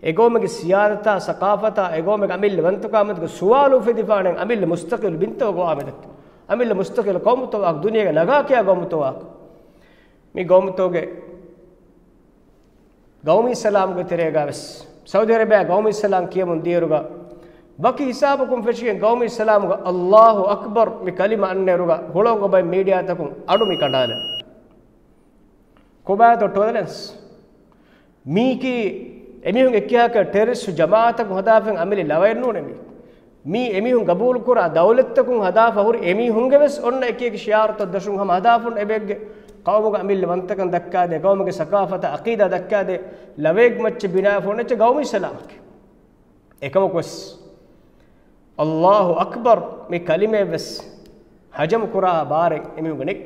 އެ ގައުމުގެ ސިޔާދަތާ، ސަޤާފަތާ، އެ ގައުމުގެ އަމިއްލަ ވަންތަކާމެދުގެ ސުވާލު އުފެދިފާނެ އަމިއްލަ މުސްތަޤިލު ބިންތަކުގެ އާމެދަކީ. އަމިއްލަ މުސްތަޤިލު ޤައުމުތައް ވާކަ، ދުނިޔޭގެ ނަގާކިޔާ ގައުމުތައް ވާކަ. މި ގައުމުތަކުގެ ގައުމީ ސަލާމްގެ ތެރޭގަ ވެސް، ސައުދީ އަރަބިޔާ ގައުމީ ސަލާމް ކިޔަމުން ދިޔައިރުގަ، ވަކި ހިސާބަކުން ފެށިގެން ގައުމީ ސަލާމްގަ އައްލާހު އަކްބަރު މި ކަލިމަ އަންނައިރުގަ ހުޅަނގު ބައި މީޑިއާތަކުން އަޑު މި ކަނޑާލަން. ކޮބާތޯ ޓޮލަރެންސް؟ މީކީ އެމީހުން އެއްކިހާކަށް ޓެރަރިސްޓު ޖަމާއަތަކުން ހަދާފައި އަމިއްލަ ލަވައެއް ނޫނޭ މީ. މީ އެމީހުން ގަބޫލުކުރާ ދައުލަތްތަކުން ހަދާފަ ހުރި އެމީހުންގެ ވެސް އޮންނަ އެކި އެކި ޝިޢާރުތައް ދަށުން ހަމަ ހަދާފަ އޮންނަ އެބައެއްގެ ޤައުމުގެ އަމިއްލަ ވަންތަކަން ދައްކާދޭ، ޤައުމުގެ ސަޤާފަތާ ޢަޤީދާ ދައްކާދޭ ލަވައެއް މައްޗަށް ބިނާވެފަ އޮންނަ އެއްޗެއް ގައުމީ ސަލާމަކީ. އެކަމަކުވެސް، އައްލާހު އަކްބަރު މި ކަލިމައެއް ވެސް ހަޖަމު ކުރާ ބާރެއް އެމީހުންގެ ނެތް.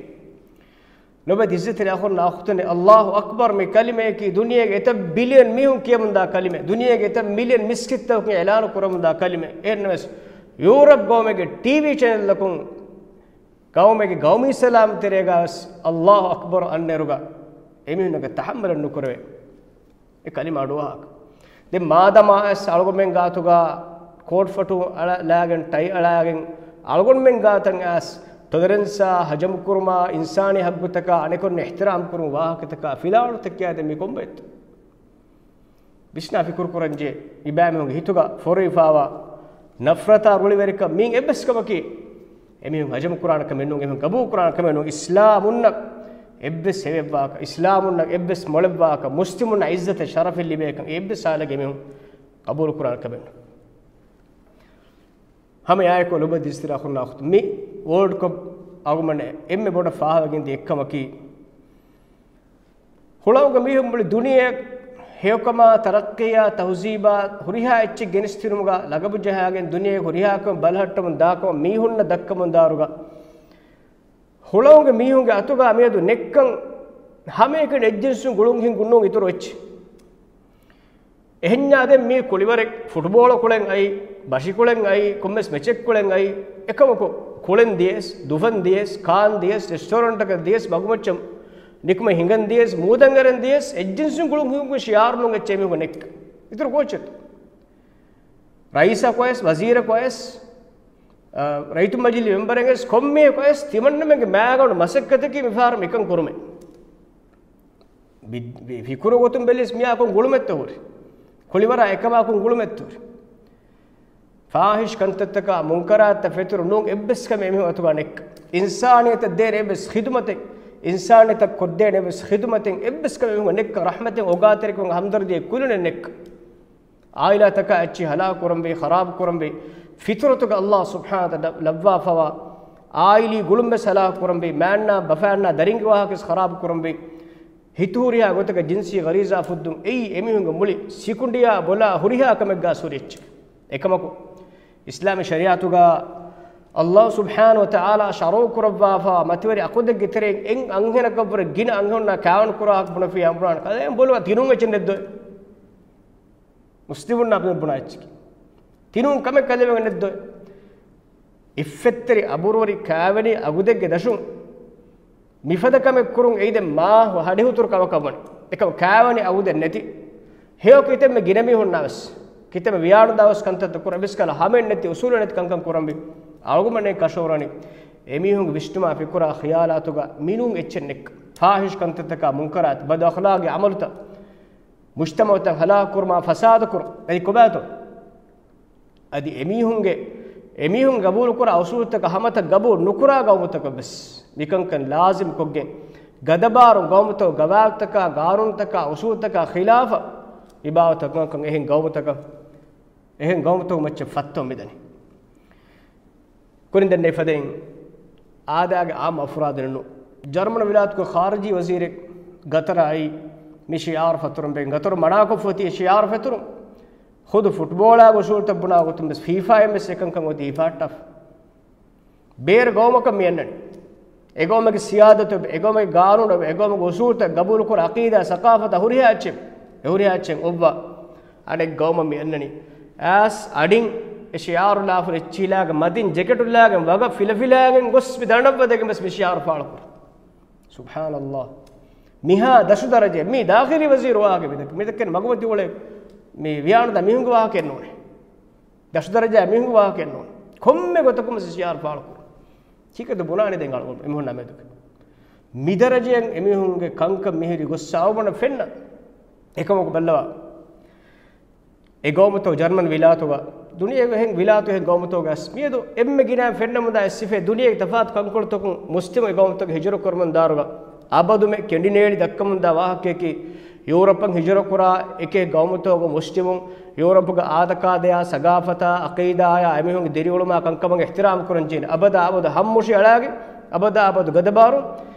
ލޮބުވެތި އިއްޒަތްތެރި އަޚުންނާ އުޚްތުންނޭ، އައްލާހު އަކްބަރު މި ކަލިމަޔަކީ ދުނިޔޭގެ އެތައް ބިލިއަން މީހުން ކިޔަމުންދާ ކަލިމަ، ދުނިޔޭގެ އެތައް މިލިއަން މިސްކިތްތަކުން އިޢުލާނު ކުރަމުންދާ ކަލިމަ. އެހެންނަމަވެސް، ޔޫރަޕް ގައުމެއްގެ ޓީވީ ޗެނެލްއަކުން ގައުމެއްގެ ގައުމީ ސަލާމް ތެރޭގަވެސް އައްލާހު އަކްބަރު އަންނައިރުގަ އެމީހުންނަކަށް ތަޙައްމަލެއް ނުކުރެވޭ. އެ ކަލިމަ އަޑުއަހާކަށް. ދެން މާދަމާ އައިސް އަޅުގަނޑުމެން ގާތުގަ ކޯޓް ފަޓު އަޅާ، ލާގެން، ޓައި އަޅާގެން، އަޅުގަނޑުމެން ގާތަށް އައިސް ޓޮލަރެންސާ، ހަޖަމުކުރުމާ، އިންސާނީ ހައްގުތަކާ، އަނެކުންނަށް އިޙްތިރާމް ކުރުން ވާހަކަތަކާ ފިލާވަޅުތައް ކިޔާދޭ މީ ކޮންބައެއްތޯ؟ ވިސްނާ ފިކުރު ކުރަންޖެ މިބައިމީހުންގެ ހިތުގަ ފޮރުވިފާވާ ނަފްރަތާ ރުޅިވެރިކަން މީން އެއްވެސް ކަމަކީ، އެމީހުން ހަޖަމު ކުރާނެ ކަމެއް ނޫން، އެމީހުން ގަބޫލު ކުރާނެ ކަމެއް ނޫން. އިސްލާމުންނަށް އެއްވެސް ހެޔޮއެއްވާކަށް، އިސްލާމުންނަށް އެއްވެސް މޮޅެއްވާކަށް، މުސްލިމުންނަށް އިއްޒަތެއް ޝަރަފެއް ލިބޭކަން އެއްވެސް ހާލެއްގަ އެމީހުން ގަބޫލު ކުރާނެ ކަމެއް ނޫން. ހަމަ އެއާއެކު ލޮބުވެތި އިއްޒަތްތެރި އަޚުންނާ އުޚްތުން، މި ވޯލްޑް ކަޕް އަޅުގަނޑުމެން އެންމެ ބޮޑަށް ފާހަގަވެގެންދިޔަ އެއްކަމަކީ، ހުޅަނގުގަ މީހުން މުޅި ދުނިޔެއަށް ހެޔޮކަމާ، ތަރައްޤީއާ، ތަހުޒީބާ، ހުރިހާ އެއްޗެއް ގެނެސްދިނުމުގަ ލަގަބު ޖަހާގެން ދުނިޔޭގެ ހުރިހާ ކަމެއް ބަލަހައްޓަމުން ދާކަމަށް މީހުންނަށް ދައްކަމުންދާއިރުގަ، ހުޅަނގުގެ މީހުންގެ އަތުގަ މިއަދު ނެތްކަން ހަމައެކަނި އެއްޖިންސުން ގުޅުން ހިންގުން ނޫން އިތުރު އެއްޗެއް. އެހެންޏާ ދެން މީ ކުޅިވަރެއް ފުޓްބޯޅަ ކުޅެން އައި، ބަށި ކުޅެން އައި، ކޮންމެސް މެޗެއް ކުޅެން އައި، އެކަމަކު ކުޅެން ދިޔަސް، ދުފަން ދިޔަސް، ކާން ދިޔަސް، ރެސްޓޯރެންޓަކަށް ދިޔަސް، މަގުމައްޗަށް ނިކުމެ ހިނގަން ދިޔަސް، މޫދަން އަރަން ދިޔަސް، އެއްޖިންސުން ގުޅުން ހިނގުން ޝިޢާރު ނޫން އެއްޗެއް މީހުން ނެތް. އިތުރު ކޯޗެއް؟ ރައީސަކު ވެސް، ވަޒީރަކު ވެސް، އަ، ރައްޔިތު މަޖިލީ މެމްބަރެއް ވެސް، ކޮންމެއަކު ވެސް ތިމަންނަމެންގެ މާގަނޑު މަސައްކަތަކީ މިފަހަރު މިކަން ކުރުމެއް. ބި-، ބި-، ފިކުރު ގޮތުން ބެލިސް މިއާކުން ގުޅުމެއްތޯ ހުރި. ކުޅިވަރާ އެކަމާކުން ގުޅުމެއްތޯ ހުރި. ފާހިޝް ކަންތައްތަކާ މުންކަރާތްތައް ފެތުރު ނޫން އެއްވެސް ކަމެއް އެމީހުން އަތުގަ ނެއްކަ. އިންސާނިއްޔަތަށް ދޭނެ އެއްވެސް ޚިދުމަތެއް، އިންސާނިއްޔަތަށް ކޮށްދޭނެ އެއްވެސް ޚިދުމަތެއް އެއްވެސް ކަމެއް އެމީހުން ނެއްކަ. ރަޙްމަތެއް އޮގާތެރިކަމެއް ހަމްދަރްދީ ކުލުނެއް ނެއްކަ. އާއިލާތަކާ އެއްޗިހި ހަލާކު ކުރަންވީ، ޚަރާބު ކުރަންވީ. ފިޠުރަތުގަ ﷲ ސުބްޙާނަހޫ ވަތަޢާލާ ލައްވާފަވާ އާއިލީ ގުޅުން ވެސް ހަލާކު ކުރަންވީ. މާންނާ ބަފާންނާ ދަރިންގެ ވާހަކަ ވެސް ޚަރާބު ކުރަންވީ. ހިތު ހުރިހާ ގޮތަކަށް ޖިންސީ ޣަރީޒާ ފުއްދުން އެއީ އެމީހުންގެ މުޅި ސިކުނޑިއާ ބޮލާ ހުރިހާ ކަމެއްގާ ހުރި އެއްޗެއް. އެކަމަކު، އިސްލާމީ ޝަރީޢަތުގަ ﷲ ސުބްޙާނަހޫ ވަތަޢާލާ ޝަރުޢު ކުރައްވާފަ މަތިވެރި އަކުދެއްގެ ތެރެއިން އެއް އަންހެނަކަށްވުރެ ގިނަ އަންހެނުންނާ ކާވެނި ކުރާ ހައްގު ބުނެފި އަނބުރާން ކަލޭ ބޮލުވާ ތިނުން އެއްޗެއް ނެއްދޮއެ. މުސްލިމުންނާ ބުނާ އެއްޗެކޭ. ތިނުން ކަމެއް ކަލޭމެން ނެއްދޮއެ. އިއްފަތްތެރި އަބުރުވެރި ކާވެނި އަގުދެއްގެ ދަށުން މިފަދަ ކަމެއް ކުރުން އެއީ ދެން މާ ހަޑިހުތުރު ކަމަކަށް ވަނީ. އެކަމަ ކާވެނި އަގުދެއް ނެތި. ހެޔޮ ކިތަންމެ ގިނަ މީހުންނާ ވެސް، ކިތަންމެ ވިޔާނުދާ ވެސް ކަންތައްތައް ކުރާ އެއްވެސް ކަހަލަ ހަމައެއް ނެތި އުސޫލެއް ނެތި ކަންކަން ކުރަންވީ. އަޅުގަނޑުމެން ކަށަވަރުވަނީ އެމީހުންގެ ވިސްނުމާ ފިކުރާ ޚިޔާލާތުގަ މިނޫން އެއްޗެއް ނެއްކަ. ފާހިޝް ކަންތައްތަކާ މުންކަރާތް ބަދު އަޚްލާގީ ޢަމަލުތައް މުޖްތަމަޢުތައް ހަލާކު ކުރުމާ ފަސާދަ ކުރުން. އަދި ކޮބާތޯ؟ އަދި އެމީހުންގެ، އެމީހުން ގަބޫލުކުރާ އުސޫލުތަކަށް ހަމަތައް ގަބޫލު ނުކުރާ ގައުމުތަކަށް ވެސް މިކަންކަން ލާޒިމް ކޮށްގެން، ގަދަބާރުން ގައުމުތަކު ގަވާއިދުތަކާ، ގާނޫނުތަކާ، އުސޫލުތަކާ ޚިލާފަށް މި ބާވަތަކަށް އެހެން ގައުމުތަކަށް، އެހެން ގައުމުތަކު މައްޗަށް ފައްތަވަން މިދަނީ. ކުރިން ދެންނެވި ފަދައިން އާދައިގެ އާއްމު އަފްރާދުންނު، ޖަރްމަނު ވިލާތުގެ ޚާރިޖީ ވަޒީރެއް ގަތަރަށް އައީ މި ޝިޢާރު ފަތުރަން ބެން ގަތަރު މަނާކޮށްފަ އޮތީ ޝިޢާރު ފެތުރުން. ޚުދު ފުޓްބޯޅާގެ އުސޫލުތައް ބުނާ ގޮތުން ވެސް ފީފާއިން ވެސް އެކަންކަން އޮތީ ހިފާއްޓާފަ. ބޭރު ގައުމަކަށް މި އަންނަނީ. އެގައުމެއްގެ ސިޔާދަތު، އެގައުމެއްގެ ގާނޫނު، އެގައުމުގެ އުސޫލުތައް ގަބޫލުކުރާ އަޤީދާ، ސަޤާފަތާ ހުރިހާ އެއްޗެއް، އެ ހުރިހާ އެއްޗެއް އޮއްވާ އަނެއް ގައުމަށް މި އަންނަނީ. އައިސް އަޑިން އެ ޝިޢާރު ލާފަ އެއްޗިހި ލާގެ މަތިން ޖެކެޓު ލާގެން ވަގަށް ފިލަފިލާގެން ގޮސް މި ދަނޑަށް ވަދެގެން ވެސް މި ޝިޢާރު ފާޅުކުރާ. ސުބްޙާނަﷲ. މިހާ ދަށު ދަރަޖަ މި ދާޚިލީ ވަޒީރު ވާހަކަ މި ދައްކަ، މި ދައްކަނީ މަގުމަތި އުޅޭ މި ވިޔާނުދާ މީހުންގެ ވާހަކައެއް ނޫނޭ. ދަށު ދަރަޖަ މީހުންގެ ވާހަކައެއް ނޫނޭ. ކޮންމެ ގޮތަކުން ވެސް ޝިޢާރު ފާޅުކުރުން. ކީކޭތޯ ބުނާނީ ދެން އަޅުގަނޑު އެމީހުންނާ މެދުގަ؟ މި ދަރަޖައަށް އެމީހުންގެ ކަންކަން މިހިރީ ގޮއްސަ އަޅުގަނޑަށް ފެންނަ. އެކަމަކު ބައްލަވާ. އެ ގައުމުތަކު ޖަރްމަން ވިލާތުގަ، ދުނިޔޭގެ އެހެން ވިލާތު އެހެން ގައުމުތަކުގަ ވެސް މިއަދު އެންމެ ގިނައިން ފެންނަމުންދާ އެއް ސިފައެއް ދުނިޔޭގެ ތަފާތު ކަންކޮޅުތަކުން މުސްލިމު އެ ގައުމުތަކަށް ހިޖުރަ ކުރަމުން ދާއިރުގަ އަބަދުމެ ކެނޑިނޭޅި ދައްކަމުންދާ ވާހަކަޔަކީ، ޔޫރަޕަށް ހިޖުރަކުރާ އެކެއް ގައުމުތަކުގެ މުސްލިމުން ޔޫރަޕުގެ އާދަކާދަޔާ، ސަގާފަތާ، އަޤީދާޔާ، އެމީހުންގެ ދިރިއުޅުމާ ކަންކަމަށް އިޙްތިރާމް ކުރަން ޖެހޭނެ. އަބަދާ އަބަދު ހައްމުށި އަޅާގެން، އަބަދާ އަބަދު ގަދަބާރު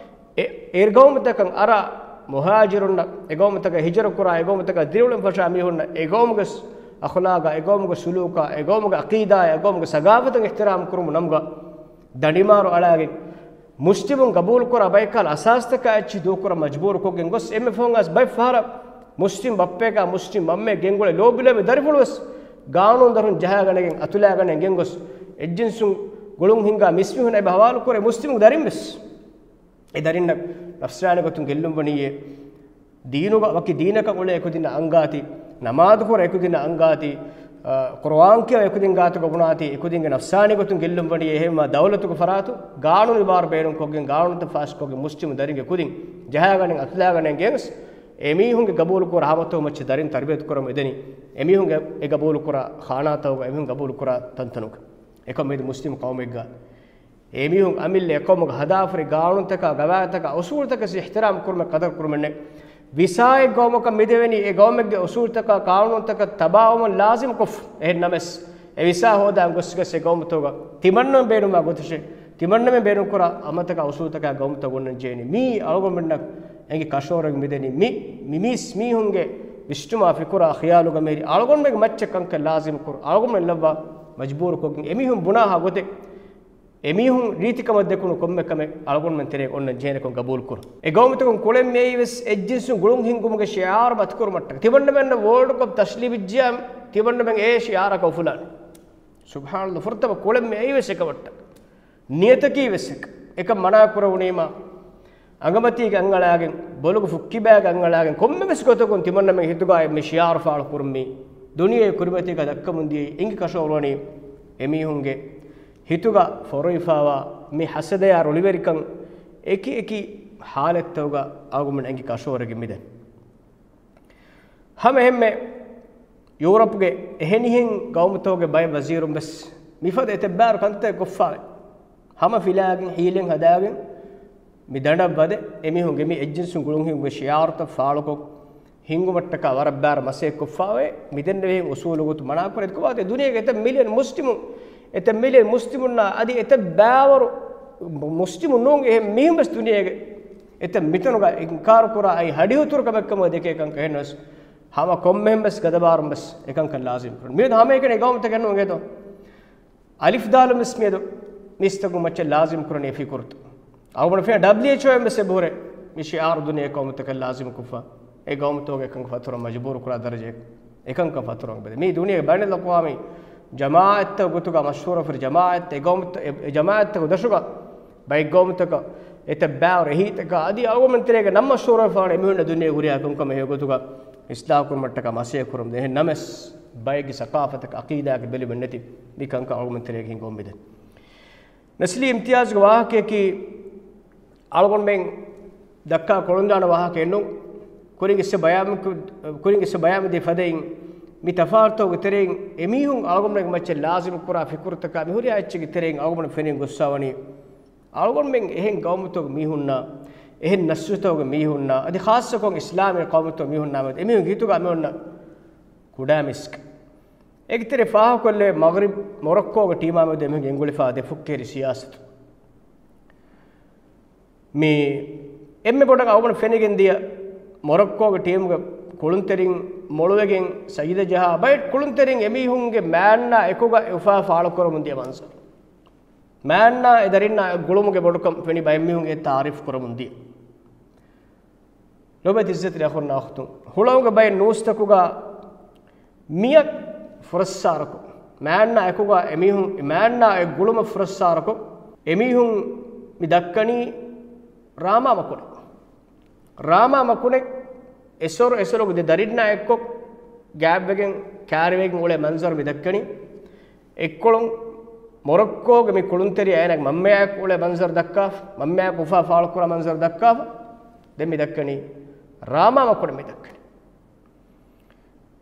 އެ، އޭރު ގައުމުތަކަށް އަރާ މުހާޖިރުންނަށް، އެ ގައުމުތަކަށް ހިޖުރަ ކުރާ، އެ ގައުމުތަކަށް ދިރިއުޅެން ފަށާ މީހުންނަށް އެ ގައުމުގެ އަޚުލާގާ، އެ ގައުމުގެ ސުލޫކާ، އެ ގައުމުގެ އަޤީދާއާ، އެ ގައުމުގެ ސަގާފަތަށް އިޙްތިރާމް ކުރުމު ނަމުގަ ދަނޑިމާރު އަޅާގެން މުސްލިމުން ގަބޫލުކުރާ ބައެއްކަހަލަ އަސާސްތަކާ އެއްޗިހި ދޫކުރަން މަޖްބޫރުކޮށްގެން ގޮސް އެންމެ ފަހުން އައިސް ބައެއް ފަހަރަށް މުސްލިމް ބައްޕައެކާ މުސްލިމް މަންމައެއް ގެންގުޅޭ ލޯބިލޯބި ދަރިފުޅު ވެސް ގާނޫނު ދަށުން ޖަހާގަނެގެން އަތުލާގަނެގެން ގެންގޮސް އެއްޖިންސުން ގުޅުން ހިންގާ މިސްމީހުން އެބަ ހަވާލުކުރޭ މުސްލިމު ދަރިން ވެސް. އެ ދަރިންނަށް ނަފްސާނީ ގޮތުން ގެއްލުން ވަނީއޭ. ދީނުގަ ވަކި ދީނަކަށް އުޅޭ އެކުދިންނަށް އަންގާތީ، ނަމާދު ކުރޭ އެކުދިންނަށް އަންގާތީ، އަ، ޤުރުއާން ކިޔަވޭ އެކުދިން ގާތުގަ ބުނާތީ، އެކުދިންގެ ނަފްސާނީ ގޮތުން ގެއްލުން ވަނީ. އެހެންވީމާ ދައުލަތުގެ ފަރާތު ގާނޫނު އިބާރު ބޭނުންކޮށްގެން، ގާނޫނުތައް ފާސްކޮށްގެން މުސްލިމު ދަރިންގެ ކުދިން ޖަހާގަނެން އަތުލާގަނެން ގެން އެމީހުންގެ ގަބޫލުކުރާ ހަމަތައް މައްޗަށް ދަރިން ތަރުބިޔަތު ކުރަމުން އެދެނީ. އެމީހުންގެ އެ ގަބޫލުކުރާ ޚާނާތަކުގަ، އެމީހުން ގަބޫލުކުރާ ތަންތަނުގަ. އެކަމަކު މިއަދު މުސްލިމު ޤައުމެއްގަ އެމީހުން އަމިއްލަ އެ ޤައުމުގެ ހަދާފަރި ގާނޫނުތަކާ، ގަވާއިދުތަކާ، އުސޫލުތަކަށް އިޙްތިރާމް ކުރުމެއް، ޤަދަރު ކުރުމެއް ނެތް. ވިސާއެއް ގައުމަކަށް މިދެވެނީ، އެ ގައުމެއްގެ އުސޫލުތަކާ، ޤާނޫނުތަކަށް ތަބާވުމަށް ލާޒިމްކޮށްފަ. އެހެން ނަމަވެސް، އެ ވިސާ ހޯދާން ގޮސްގަސް އެ ގައުމުތަކުގަ ތިމަންނަމެން ބޭނުންވާ ގޮތަށޭ، ތިމަންނަމެން ބޭނުންކުރާ ހަމަތަކާ އުސޫލުތަކާ ގައުމުތައް އޮންނަން ޖެހޭނީ. މީ އަޅުގަނޑުމެންނަށް އެނގި ކަށަވަރުން މިދެނީ. މި، މި މީސް މީހުންގެ ވިސްނުމާ ފިކުރާ ޚިޔާލުގަ މިހިރީ އަޅުގަނޑުމެންގެ މައްޗަށް ކަންކަން ލާޒިމް ކުރު، އަޅުގަނޑުމެން ލައްވާ މަޖްބޫރުކޮށްގެން އެމީހުން ބުނާހާ ގޮތެއް، އެމީހުން ރީތިކަމަށް ދެކުނު ކޮންމެ ކަމެއް އަޅުގަނޑުމެން ތެރޭގަ އޮންނަން ޖެހޭނެކަން ގަބޫލުކުރުން. އެ ގައުމުތަކުން ކުޅެން މިއައީ ވެސް އެއްޖިންސުން ގުޅުން ހިންގުމުގެ ޝިޢާރު މަތިކުރުމަށްޓަކަ. ތިމަންނަމެންނަށް ވޯލްޑް ކަޕް ތަސްލީމް ވިއްޖިއްޔާ، ތިމަންނަމެން އެ ޝިޢާރަކަށް އުފުލާނެ. ސުބްޙާނަﷲ، ފުރަތަމަ ކުޅެން މިއައީ ވެސް އެކަމަށްޓަކަ. ނިޔަތަކީ ވެސް އެކ، އެކަން މަނާ ކުރެވުނީމާ، އަނގަމަތީގެ އަންގަޅާގެން، ބޮލުގެ ފުއްކިބާގެ އަންގަޅާގެން، ކޮންމެވެސް ގޮތަކުން ތިމަންނަމެން ހިތުގައި މި ޝިޢާރު ފާޅު ކުރުން މީ ދުނިޔެ ކުރިމަތީގަ ދައްކަމުން ދިޔައީ އެނގި ކަށަވަރުވަނީ އެމީހުންގެ ހިތުގަ ފޮރުވިފާވާ މި ހަސަދަޔާ ރުޅިވެރިކަން އެކި އެކި ހާލަތްތަކުގަ އަޅުގަނޑު އެނގި ކަށަވަރެއް މިދެން. ހަމަ އެހެންމެ ޔޫރަޕްގެ އެހެނިހެން ގައުމުތަކުގެ ބައެއް ވަޒީރުން ވެސް މިފަދަ އެތައް ބާރު ކަންތައް ކޮށްފާވެ. ހަމަ ފިލާގެން ހީލެއް ހަދާގެން މި ދަނޑަށް ވަދެ އެމީހުންގެ މި އެއްޖިންސުން ގުޅުންހިންގެ ޝިއާރުތައް ފާޅުކޮށް ހިންގުމަށްޓަކާ ވަރަށް ބާރަ މަސައްކަތް ކޮށްފާވޭ. މިދެންނެވިހެން އުސޫލު ގޮތު މަނާކުރެ ދެކުވާތެ ދުނިޔޭގެ އެތައް މިލިއަން މުސްލިމުން، އެތައް މިލިއަން މުސްލިމުންނާ އަދި އެތައް ބާވަރު މުސްލިމުން ނޫން އެހެން މީހުން ވެސް ދުނިޔޭގެ އެތައް މިތަނުގަ އިންކާރު ކުރާ އައި ހަޑިހުތުރު ކަމެއްކަމަށް ދެކޭ ކަންކަން އެހެން ވެސް ހަމަ ކޮންމެހެން ވެސް ގަދަބާރުން ވެސް އެކަންކަން ލާޒިމް ކުރަން. މިއަދު ހަމައެކަނި ގައުމުތަކެއް ނޫން އެދޯ. އަލިފް ދާލުން ވެސް މިއަދު މީސްތަކުން މައްޗަށް ލާޒިމް ކުރަނީ އެ ފިކުރުތައް. އަޅުގަނޑު ފެން ޑަބްލިއުއެޗްއޯ އެން ވެސް އެބަހުރޭ މި ޝިއާރު ދުނިޔެ ގައުމުތަކަށް ލާޒިމް ކޮށްފަ. އެ ގައުމުތަކުގެ އެކަން ފަތުރަ މަޖުބޫރު ކުރާ ދަރަޖައެއް އެކަންކަން ފަތުރަ ބެދެ. މީ ދުނިޔެ ބައިނަލްއަޤްވާމީ ޖަމާއަތްތަކު ގޮތުގަ މަޝްހޫރު ފިރި ޖަމާއަތް އެ ގައުމުތަ-، އެ، އެ ޖަމާއަތްތަކު ދަށުގަ ބައެއް ގައުމުތަކަށް އެތައް ބާރު އެހީތަކާ އަދި އަޅުގަނޑުމެން ތެރޭގަ ނަން މަޝްހޫރު ވެފާނެ އެމީހުންނަށް ދުނިޔެ ހުރިހާ ކަންކަމެއް ހެޔޮ ގޮތުގަ އިސްލާހު ކުރުމަށްޓަކާ މަސައްކަތް ކުރަމުން ދޭ. އެހެން ނަމަވެސް ބައެއްގެ ސަޤާފަތަކަށް އަޤީދާގެ ބެލުމެއް ނެތި މި ކަންކަން އަޅުގަނޑުމެން ތެރޭގަ ހިނގަމުން މިދެން. ނަސްލީ އިމްތިޔާޒުގެ ވާހަކަޔަކީ އަޅުގަނޑުމެން ދައްކާ ކޮޅުންދާނަ ވާހަކައެއް ނޫން. ކުރިން އިސް ބަޔާން، ކުރިން އިސް ބަޔާން ދިޔަ ފަދައިން މި ތަފާތުތަކުގެ ތެރެއިން އެމީހުން އަޅުގަނޑުމެންގެ މައްޗަށް ލާޒިމް ކުރާ ފިކުރުތަކާ މި ހުރިހާ އެއްޗެއްގެ ތެރެއިން އަޅުގަނޑު ފެނިގެން ގޮއްސަވަނީ އަޅުގަނޑުމެން އެހެން ގައުމުތަކުގެ މީހުންނާ، އެހެން ނަސްލުތަކުގެ މީހުންނާ، އަދި ޚާއްޞަކޮށް އިސްލާމީ ޤައުމުތަކުގެ މީހުންނާ މެދު އެމީހުން ހިތުގަ އަމިއޮންނަ ކުޑަ މިސްކް. އޭގެ ތެރޭ ފާހަގަކޮށްލެވޭ މަޣްރިބް މޮރޮއްކޯގެ ޓީމާ މެދު އެމީހުން އެނގުޅިފާ ދެ ފުއްކޭރި ސިޔާސަތު. މި އެންމެ ބޮޑަށް އަޅުގަނޑު ފެނިގެން ދިޔަ މޮރޮއްކޯގެ ޓީމުގެ ކުޅުންތެރިން މޮޅުވެގެން ސަޖިދަ ޖަހާ ބައެއް ކުޅުންތެރިން އެމީހުންގެ މާންނާ އެކުގަ އުފާ ފާޅުކުރަމުން ދިޔަ މަންޒަރު. މާންނާ އެ ދަރިންނާ އެ ގުޅުމުގެ ބޮޑުކަން ފެނި ބައެއް މީހުން އެ ތާރީފް ކުރަމުން ދިޔަ. ލޮބުވެތި އިއްޒަތްތެރި އަޚުންނާ އުޚްތުން. ހުޅަނގުގެ ބައެއް ނޫސްތަކުގަ މިއަށް ފުރައްސާރަކޮށް، މާންނާ އެކުގަ އެމީހުން، މާންނާ އެ ގުޅުމަށް ފުރައްސާރަކޮށް، އެމީހުން މި ދައްކަނީ ރާމާ މަކުނެއް. ރާމާ މަކުނެއް އެސޮރު އެސޮރުގެ ދެ ދަރިންނާ އެއްކޮށް، ގާތްވެގެން، ކާރިވެގެން އުޅޭ މަންޒަރު މި ދައްކަނީ. އެއްކޮޅުން މޮރޮއްކޯގެ މި ކުޅުންތެރި އޭނާގެ މަންމަޔާއެކު އުޅޭ މަންޒަރު ދައްކާފަ، މަންމަޔާއެކު އުފާ ފާޅުކުރާ މަންޒަރު ދައްކާފަ، ދެން މި ދައްކަނީ ރާމާ މަކުނެއް މި ދައްކަނީ.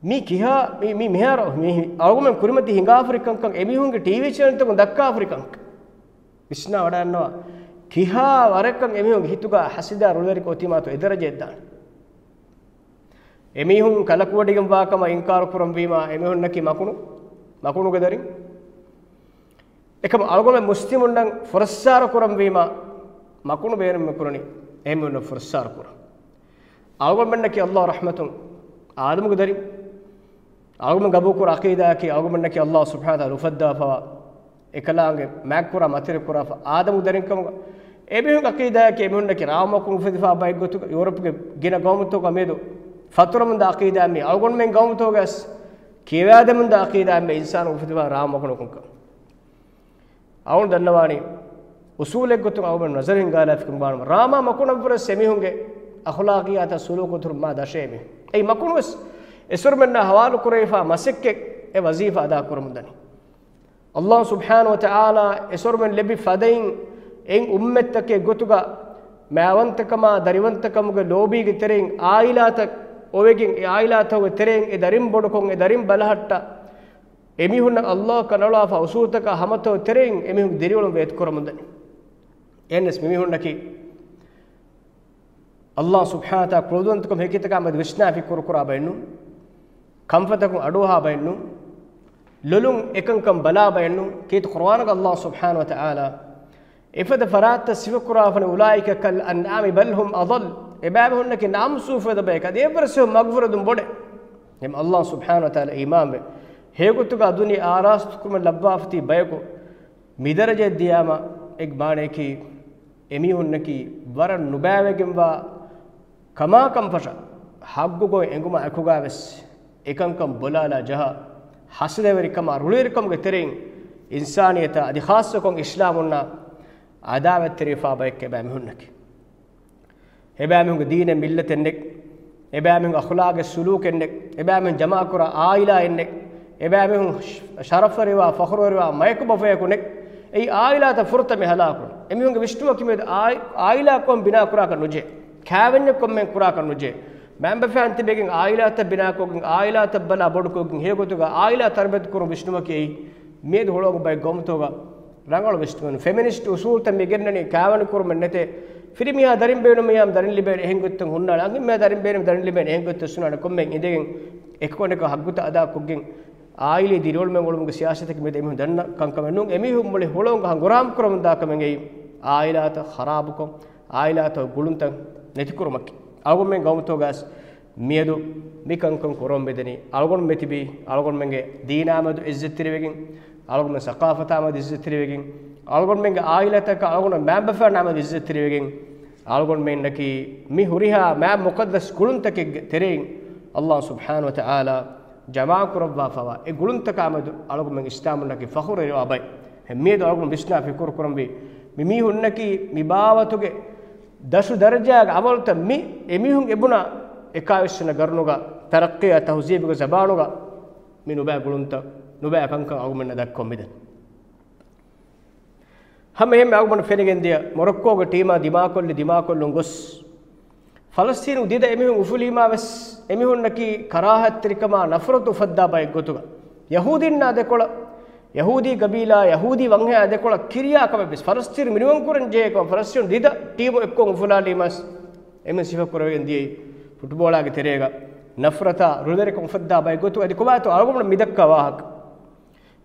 މީ ކިހާ، މީ، މީ މިހާރު، މީ އަޅުގަނޑުމެން ކުރިމަތި ހިނގާފަރި ކަންކަން، އެމީހުންގެ ޓީވީ ޗެނަލްތަކުން ދައްކާފަރި ކަންކަން. ވިސްނާ ވަޑައިގަންނަވާ، ކިހާ ވަރަކަށް އެމީހުންގެ ހިތުގަ ހަސަދަ ރުޅިވެރިކަން އޮތީމާތޯ އެ ދަރަޖައަށް ދާނެ. އެމީހުން ކަލަކުވަޑިގެންވާ ކަމަށް އިންކާރު ކުރަންވީމާ، އެމީހުންނަކީ މަކުނު، މަކުނުގެ ދަރިން. އެކަމަ އަޅުގަނޑުމެން މުސްލިމުންނަށް ފުރައްސާރަ ކުރަންވީމާ، މަކުނު ބޭނުމެއް ކުރަނީ، އެހެންވީމަ ފުރައްސާރަ ކުރަން. އަޅުގަނޑުމެންނަކީ ﷲ ރަޙްމަތުން އާދަމުގެ ދަރިން. އަޅުގަނޑު ގަބޫލުކުރާ ޢަޤީދާއަކީ އަޅުގަނޑުމެންނަކީ ﷲ ސުބްޙާނަހޫ ވަތަޢާލާ އުފައްދާފަވާ އެކަލާނގެ މާތްކުރާ މަތިވެރިކުރާފަ އާދަމުގެ ދަރިންކަމުގަ. އެމީހުންގެ ޢަޤީދާއަކީ އެމީހުންނަކީ ރާމަކުން އުފެދިފާ ބައެއް ގޮތުގަ ޔޫރަޕްގެ ގިނަ ގައުމުތަކުގަ މިއަދު ފަތުރަމުންދާ ޢަޤީދާ މީ އަޅުގަނޑުމެން ގައުމުތަކުގަސް ކިޔަވާދެމުންދާ ޢަޤީދާ މީ އިންސާނު އުފެދިފާ ރާމަކުނަކުންކަން. އަޅުގަނޑު ދަންނަވާނީ، އުސޫލެއްގޮތުން އަޅުގަނޑު ނަޒަރު ހިންގާލާފިކަން ވާނަމަ، ރާމާ މަކުނަށްވުރެސް އެމީހުންގެ އަޚުލާޤިއްޔާތާ ސުލޫކު އިތުރު މާ ދަށޭ މީ. އެއީ މަކުނުވެސް އެސޮރުމެންނާ ހަވާލު ކުރެވިފާ މަސައްކަތް އެ ވަޒީފާ އަދާ ކުރަމުންދަނީ. ﷲ ސުބްޙާނަހޫ ވަތަޢާލާ އެސޮރުމެން ލެއްވި ފަދައިން އެއް އުއްމަތްތަކެއް ގޮތުގަ މާވަންތަކަމާ ދަރިވަންތަކަމުގެ ލޯބީގެ ތެރެއިން ޢާއިލާތައް އޮވެގެން އެ ޢާއިލާތަކުގެ ތެރެއިން އެ ދަރިން ބޮޑުކޮށް އެ ދަރިން ބަލަހައްޓާ އެމީހުންނަށް ﷲ ކަނޑައަޅާފަ އުސޫލުތަކާ ހަމަތައް ތެރެއިން އެމީހުންގެ ދިރިއުޅުން ވޭތުކުރަމުންދަނީ. އެހެންނަސް މިމީހުންނަކީ ﷲ ސުބްޙާނަހޫ ވަތަޢާލާ ކުޅަދުންތަކުން ހެކިތަކާ މެދު ވިސްނާ ފިކުރު ކުރާ ބައެއްނޫން، ކަންފަތަކުން އަޑުއަހާ ބައެއްނޫން، ލޮލުން އެކަންކަން ބަލާ ބައެއްނޫން. ކީރިތި ޤުރުއާނުގަ ﷲ ސުބްޙާނަހޫ ވަތަޢާލާ އެފަދަ ފަރާތްތައް ސިފަކުރާފަނި، "أولئك كالأنعام بل هم أضل." އެބައިމީހުންނަކީ ނަމްސު އުފެދި ބަޔަކަށް އަދި އެއްވެސް މަގުފުރެދުން ބޮޑެއް. އެހެން ﷲ ސުބްޙާނަހޫ ވަތަޢާލާ އީމާންވެ، ހެޔޮގޮތުގަ ދުނިޔެ އާރާސްތުކުރުމަށް ލައްވާފަތި ބަޔަކު މިދަރަޖައަށް ދިޔާމަ، އެ މާނަޔަކީ އެމީހުންނަކީ ވަރަށް ނުބައިވެގެންވާ ކަމާ ކަންފަށަށް ޙައްޤުގޮތް އެނގުމާ އެކުގައިވެސް އެކަންކަން ބޮލާލާ ޖަހާ، ހަސަދަވެރިކަމާ ރުޅިވެރިކަމުގެ ތެރެއިން އިންސާނިއްޔަތާ އަދި ޚާއްޞަކޮށް އިސްލާމުންނާ ޢަދާވަތްތެރިވެފާ ބައެއް އެބައިމީހުންނަކީ. އެބައިމީހުންގެ ދީނެއް މިއްލަތެއް ނެތް. އެބައިމީހުން އަޚުލާގެ ސުލޫކެއް ނެތް، އެބައިމީހުން ޖަމާކުރާ އާއިލާއެއް ނެތް، އެބައިމީހުން ޝަ-، ޝަރަފްވެރިވާ، ފަޚުރުވެރިވާ މަޔަކު ބަފަޔަކު ނެތް. އެއީ އާއިލާތައް ފުރަތަމަ ހަލާކު. އެމީހުންގެ ވިސްނުމަކީ މިއަދު އާއި-، އާއިލާ ކޮން ބިނާ ކުރާކަށް ނުޖެހޭ. ކާވެންޏެއް ކޮންމެ ކުރާކަށް ނުޖެހޭ. މައިންބަފައިން ތިބެގެން އާއިލާތައް ބިނާކޮށްގެން، އާއިލާތައް ބަލާ ބޮޑުކޮށްގެން، ހެޔޮގޮތުގަ އާއިލާ ތަރުބިޔަތު ކުރުން ވިސްނުމަކީ އެއީ. މިއަދު ހުޅުވަން ބައެއް ގައުމުތަކުގަ ރަނގަޅު ވިސްނުމެއް. ފެމިނިސްޓް އުސޫލުތައް މި ގެންނަނީ ކާވެނި ކުރުމެއް ނެތޭ. ފިރިމީހާ ދަރިން ބޭނުމިއްޔާ ދަރިން ލިބޭނެ އެހެން ގޮތްތައް ހުންނާނެ. އަންހެންމީހާ ދަރިން ބޭނުމި ދަރިން ލިބޭނެ އެހެން ގޮތްތައް ހުންނާނެ. ކޮންމެ އިނދެގެން އެކަކު އަނެކަކަށް ހައްގުތައް އަދާކޮށްގެން އާއިލީ ދިރިއުޅުމެއް އުޅުމުގެ ސިޔާސަތަކީ މިއަދު އެމީހުން ދަންނަ ކަންކަމެއް ނޫން. އެމީހުން މުޅި ހުޅުވަން ގަހަން ގުރާމް ކުރަމުންދާ ކަމެއް އެއީ އާއިލާތައް ޚަރާބުކޮށް، އާއިލާތައް ގުޅުންތައް ނެތިކުރުމަކީ. އަޅުގަނޑުމެން ގައުމުތަކުގަސް މިއަދު މި ކަންކަން ކުރަމުން މިދަނީ. އަޅުގަނޑު މިތިބީ އަޅުގަނޑުމެންގެ ދީނާމެދު އިއްޒަތްތެރިވެގެން، އަޅުގަނޑުމެން ސަޤާފަތާމެދު އިއްޒަތްތެރިވެގެން، އަޅުގަނޑުމެންގެ އާއިލާތަކަށް އަޅުގަނޑު މައިންބަފައިންނާމެދު އިއްޒަތްތެރިވެގެން، އަޅުގަނޑުމެންނަކީ މި ހުރިހާ މާތް މުޤައްދަސް ގުޅުންތަކެއްގެ ތެރެއިން ﷲ ސުބްޙާނަހޫ ވަތަޢާލާ ޖަމާކުރައްވާފަވާ އެ ގުޅުންތަކާމެދު އަޅުގަނޑުމެން އިސްލާމުންނަކީ ފަޚުރުވެރިވާ ބައެއް. މިއަދު އަޅުގަނޑު ވިސްނާ ފިކުރު ކުރަންވީ، މި މީހުންނަކީ މި ބާވަތުގެ ދަށު ދަރަޖާގެ އަމަލުތައް މި އެމީހުން އެބުނާ އެކާވީސް ވަނަ ގަރުނުގަ ތަރައްޤީއާ ތަހުޒީބުގެ ޒަމާނުގަ މި ނުބައި ގުޅުންތައް، ނުބައި ކަންކަން އަޅުގަނޑުމެންނަށް ދައްކަމުން މިދަނީ. ހަމަ އެހެންމެ އަޅުގަނޑު ފެނިގެންދިޔަ މޮރޮއްކޯގެ ޓީމާ ދިމާކޮށްލި، ދިމާކޮށްލުން ގޮސް، ފަލަސްތީނު ދިދަ އެމީހުން އުފުލީމާ ވެސް، އެމީހުންނަކީ ކަރާހަތްތެރިކަމާ ނަފްރަތު އުފައްދާ ބައެއް ގޮތުގަ، ޔަހޫދީންނާ ދެކޮޅަށް، ޔަހޫދީ ގަބީލާ، ޔަހޫދީ ވަންހަޔާ ދެކޮޅަށް ކިރިޔާ ކަމެއް ވެސް، ފަލަސްތީނު މިނިވަންކުރަން ޖެހޭ ކަމަށް ފަލަސްތީނު ދިދަ ޓީމު އެއްކޮށް އުފުލާލީމަސް، އެމީހުން ސިފަ ކުރެވިގެން ދިޔައީ ފުޓްބޯޅާގެ ތެރޭގަ ނަފްރަތާ ރުޅިވެރިކަން އުފައްދާ ބައެއް ގޮތުގަ. އަދި ކޮބާތޯ އަޅުގަނޑު މި ދައްކާ ވާހަކަ؟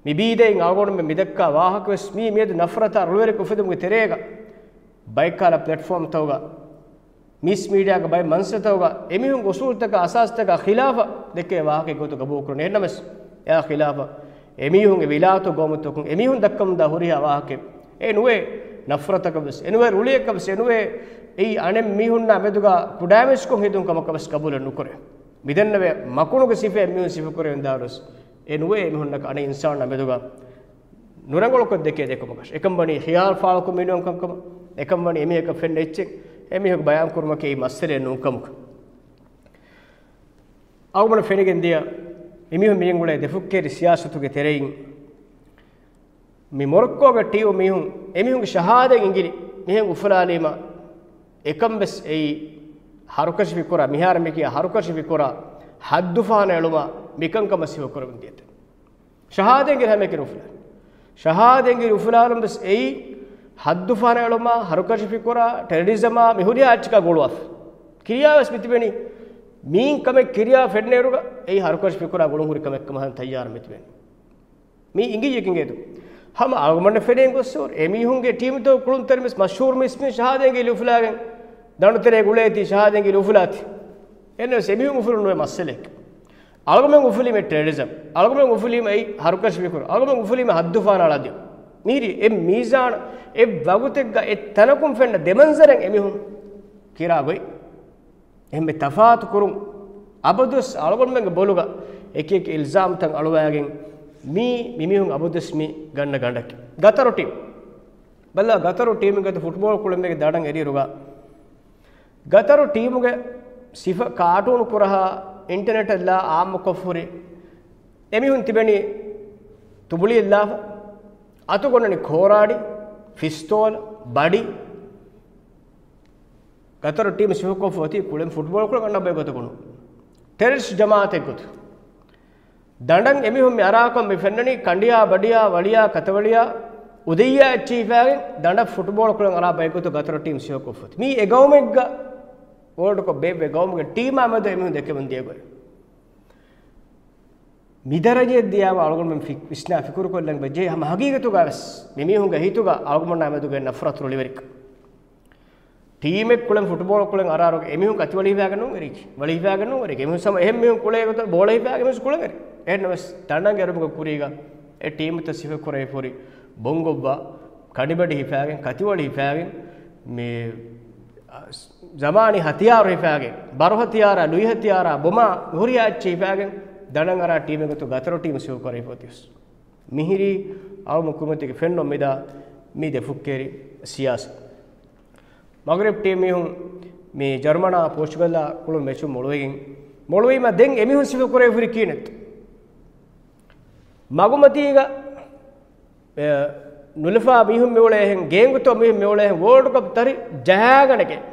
މި ބީދައިން އަޅުގަނޑުމެން މިދައްކާ ވާހަކަވެސް މީ މިއަދު ނަފްރަތާ ރުޅިވެރިކަން އުފެދުމުގެ ތެރޭގަ ބައެއްކާލަ ޕްލެޓްފޯމްތަކުގަ، މިސް މީޑިއާގެ ބައެއް މަންސަތަކުގަ އެމީހުން އުސޫލުތަކާ އަސާސްތަކާ ޚިލާފަށް ދެއްކޭ ވާހަކަ ގޮތުގަ ގަބޫލުކުރަން. އެހެންނަމަސް އެއާ ޚިލާފަށް އެމީހުންގެ ވިލާތު ގައުމުތަކުން އެމީހުން ދައްކަމުންދާ ހުރިހާ ވާހަކަ އެ ނުވޭ ނަފްރަތަކަށްވެސް، އެ ނުވޭ ރުޅިއެއްކަށްވެސް، އެ ނުވޭ އެއީ އަނެއް މީހުންނާ މެދުގަ ކުޑައިމަސްކޮށް ހެދުން ކަމަކަށްވެސް ގަބޫލެއް ނުކުރޭ. މިދެންނެވި މަކުނުގެ ސިފައެއް މީހުން ސިފަކުރެވިންދާވަރުވެސް، އެ ނުވޭ އެމީހުންނަކަށް އަނެއް އިންސާނާ މެދުގަ ނުރަނގަޅުކޮށް ދެކޭ ދެކުމަކަށް. އެކަން ވަނީ ޚިޔާލު ފާޅުކުރުމަށް މިނުވަން ކަންކަމަށް. އެކަން ވަނީ އެމީހަކަށް ފެންނަ އެއްޗެއް އެމީހަކު ބަޔާން ކުރުމަކީ އެއީ މައްސަލައެއް ނޫން ކަމަކަށް. އަޅުގަނޑަށް ފެނިގެން ދިޔަ އެމީހުން މިގެން އުޅޭ ދެފުށްކޭރި ސިޔާސަތުގެ ތެރެއިން މި މޮރޮއްކޯގެ ޓީމު މީހުން، އެމީހުންގެ ޝަހާދަތް އިނގިލި މިހެން އުފުލާލީމަ، އެކަން ވެސް އެއީ ހަރުކަށި ފިކުރާ، މިހާރު މިކިޔާ ހަރުކަށި ފިކުރާ ހައްދުފަހަނަ އެޅުމާ މިކަންކަމަށް ސިފަ ކުރަމުން ދިޔަތެ. ޝަހާދަތް އިނގިލި ހަމައެކަނި އުފުލާ. ޝަހާދަތް އިނގިލި އުފުލާލުން ވެސް އެއީ ހައްދުފަހަނަ އެޅުމާ، ހަރުކަށި ފިކުރާ، ޓެރަރިޒަމާ، މި ހުރިހާ އެއްޗަކާ ގުޅުވާފަ. ކިރިޔާ ވެސް މިތިބެނީ މީން ކަމެއް ކިރިޔާ ފެންނައިރުގަ އެއީ ހަރުކަށި ފިކުރާ ގުޅުން ހުރި ކަމެއް ކަމަށް ތައްޔާރަށް މިތިބެނީ. މީ އިނގިއްޔެކިނގޭތޯ؟ ހަމަ އަޅުގަނޑަށް ފެނޭ ގޮއްސޯރު އެމީހުންގެ ޓީމުތައް ކުޅުން ތެރެ މިސް މަޝްހޫރު މިސް މި ޝަހާދަތް އިނގިލި އުފުލާގެން ދަނޑު ތެރޭ ގުޅޭތީ ޝަހާދަތް އިނގިލި އުފުލާތީ. އެންނަސް އެމީހުން އުފުލުން ނުވޭ މައްސަލައެއް. އަޅުގަނޑުމެން އުފުލީމޭ ޓެރަރިޒަމް، އަޅުގަނޑުމެން އުފުލީމޭ ހަރުކަށި ފިކުރު، އަޅުގަނޑުމެން އުފުލީމޭ ހައްދުފަހަނަ އަޅާދިޔުން. މިހިރީ އެ މީޒާން އެ ވަގުތެއްގަ އެ ތަނަކުން ފެންނަ ދެމަންޒަރެއް އެމީހުން ކިރާ ގޮތް. އެހެންމެ ތަފާތު ކުރުން އަބަދުވެސް އަޅުގަނޑުމެންގެ ބޮލުގަ އެކި އެކި އިލްޒާމްތައް އަޅުވައިގެން މީ މިމީހުން އަބަދުވެސް މި ގަންނަ ގަނޑަކީ. ގަތަރު ޓީމް. ބަލާ، ގަތަރު ޓީމުގެ ފުޓްބޯޅަ ކުޅެމޭގެ ދަޑަން އެރިއިރުގަ ގަތަރު ޓީމުގެ ސިފަ ކާޓޫނު ކުރަހާ އިންޓަނެޓަށްލާ އާއްމުކޮށްފަ ހުރި އެމީހުން ތިބެނީ ތުބުޅިއެއްލާފަ، އަތުގަ އޮންނަނީ ކޯރާޑި، ފިސްތޯލަ، ބަޑި. ގަތަރު ޓީމު ސިފަކޮށްފަ އޮތީ ކުޅެން ފުޓްބޯޅަ ކުޅަން އަންނަ ބައެއް ގޮތަކުނު ޓެރަރިސްޓް ޖަމާއަތެއް ގޮތު. ދަނޑަށް އެމީހުން މި އަރާކަން މި ފެންނަނީ ކަނޑިއާ، ބަޑިއާ، ވަޅިއާ، ކަތަވަޅިއާ، އުދައްޔާ އެއްޗެހި ހިފާގެން ދަނޑަށް ފުޓްބޯޅަ ކުޅަން އަރާ ބައެއް ގޮތު ގަތަރު ޓީމު ސިފަކޮށްފަ އޮތީ. މީ އެ ގައުމެއްގަ ވޯލްޑް ކަޕް ބޭއްވޭ ގައުމުގެ ޓީމާ މެދު އެމީހުން ދެކެމުން ދިޔަ ގޮތް. މި ދަރަޖައަށް ދިޔާމަ އަޅުގަނޑުމެން ފި-، ވިސްނާ ފިކުރުކޮށްލަން ވެއްޖެ ހަމަ ހަގީގަތުގަ ވެސް މި މީހުންގެ ހިތުގަ އަޅުގަނޑުމެންނާ މެދުގަ ނަފްރަތު ރުޅިވެރިކަން. ޓީމެއް ކުޅެން ފުޓްބޯޅަ ކުޅެން އަރާރުގަ އެމީހުން ކަތިވަޅި ހިފާގެން ނޫން އެރީކީ. ވަޅި ހިފާގެން ނޫން އެރީކީ. އެމީހުން ސަމަ އެހެން މީހުން ކުޅޭ ގޮތަށް ބޯޅަ ހިފާގެން އެމީހުން ކުޅެން އެރީ. އެހެންނަމަވެސް ދަނޑަށް އެރުމުގެ ކުރީގަ އެ ޓީމުތައް ސިފަ ކުރެވިފަ ހުރި ބޮންގޮއްވާ، ކަނޑިބަޑި ހިފާގެން، ކަތިވަޅި ހިފާގެން، މި ޒަމާނީ ހަތިޔާރު ހިފާގެން، ބަރު ހަތިޔާރާ، ލުއި ހަތިޔާރާ، ބޮމާ، ހުރިހާ އެއްޗެއް ހިފާގެން ދަނޑަށް އަރާ ޓީމެއް ގޮތުގަ ގަތަރު ޓީމު ސިފަ ކުރެވިފަ އޮތީވެސް. މިހިރީ އަޅުގަނޑު ކުރިމަތީގަ ފެންނަ މިދާ މި ދެފުށްކޭރި ސިޔާސަތު. މަޣްރިބް ޓީމް މީހުން މި ޖަރުމަނާ ޕޯޗުގަލާ ކުޅުން މެޗުން މޮޅުވެގެން، މޮޅުވީމަ ދެން އެމީހުން ސިފަކުރެވިފަ ހުރި ކިހިނެއްތޯ؟ މަގުމަތީގަ، އެ، ނުލަފާ މީހުން މިއުޅޭހެން، ގޭންގުތޯ މީހުން މިއުޅޭހެން، ވޯލްޑް ކަޕް ތަށި ޖަހާގަނެގެން،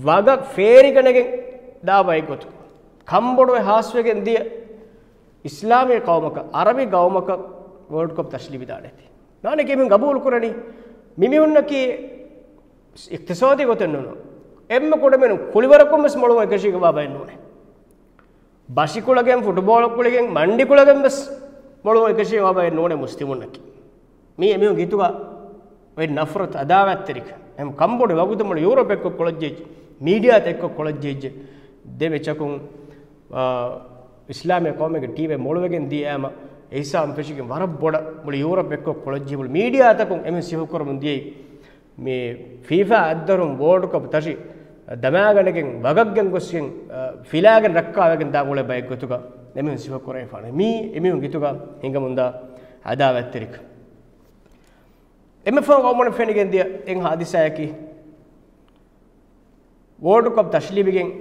ވަގަށް ފޭރިގަނެގެން ދާ ބައެއްގޮތު. ކަންބޮޑުވެ ހާސްވެގެން ދިޔަ އިސްލާމީ ޤައުމަކަށް، ޢަރަބި ޤައުމަކަށް ވޯލްޑް ކަޕް ތަށި ލިބިދާނެތީ. ނާނެ އެމީހުން ގަބޫލު ކުރަނީ. މިމީހުންނަކީ އިޤްތިޞާދީ ގޮތެއް ނޫނު. އެންމެ ކުޑަމިނު ކުޅިވަރަކުން ވެސް މޮޅުވަން އެކަށީގެންވާ ބައެއް ނޫނޭ. ބަށިކުޅަގެން، ފުޓުބޯޅަ ކުޅިގެން، މަންޑި ކުޅަގެން ވެސް މޮޅުވަން އެކަށީގެންވާ ބައެއް ނޫނޭ މުސްލިމުންނަކީ. މީ އެމީހުން ހިތުގަ އޮތް ނަފްރަތު، އަދާވާތްތެރިކަން. އެހެން ކަންބޮޑު ވަގުތު މުޅި ޔޫރަޕް އެއްކޮށް ކޮޅަށްޖެއްޖެ، މީޑިއާތައް އެއްކޮށް ކޮޅަށްޖެއްޖެ، ދެ މެޗަކުން، އާ، އިސްލާމީ ޤައުމެއްގެ ޓީމެއް މޮޅުވެގެން ދިޔައިމަ، އެހިސާބުން ފެށިގެން ވަރަށް ބޮޑަށް މުޅި ޔޫރަޕް އެއްކޮށް ކޮޅަށްޖެ މުޅި މީޑިއާތަކުން އެމީހުން ސިފަކުރަމުން ދިޔައީ. މި ފީފާ އައްދަރުން ވޯލްޑް ކަޕް ތަށި ދަމާގަނެގެން ވަގަށްގެން ގޮސްގެން، އަ، ފިލާގެން ރައްކާވެގެން ދާ އުޅޭ ބައެއްގޮތުގަ އެމީހުން ސިފަކުރެވިފާނެ. މީ އެމީހުން ހިތުގަ ހިނގަމުންދާ އަދާވަތްތެރިކަން. އެންމެ ފަހުން އަޅުގަނޑު ފެނިގެން ދިޔަ އެއް ހާދިސާއަކީ، ވޯލްޑް ކަޕް ތަށިލިބިގެން،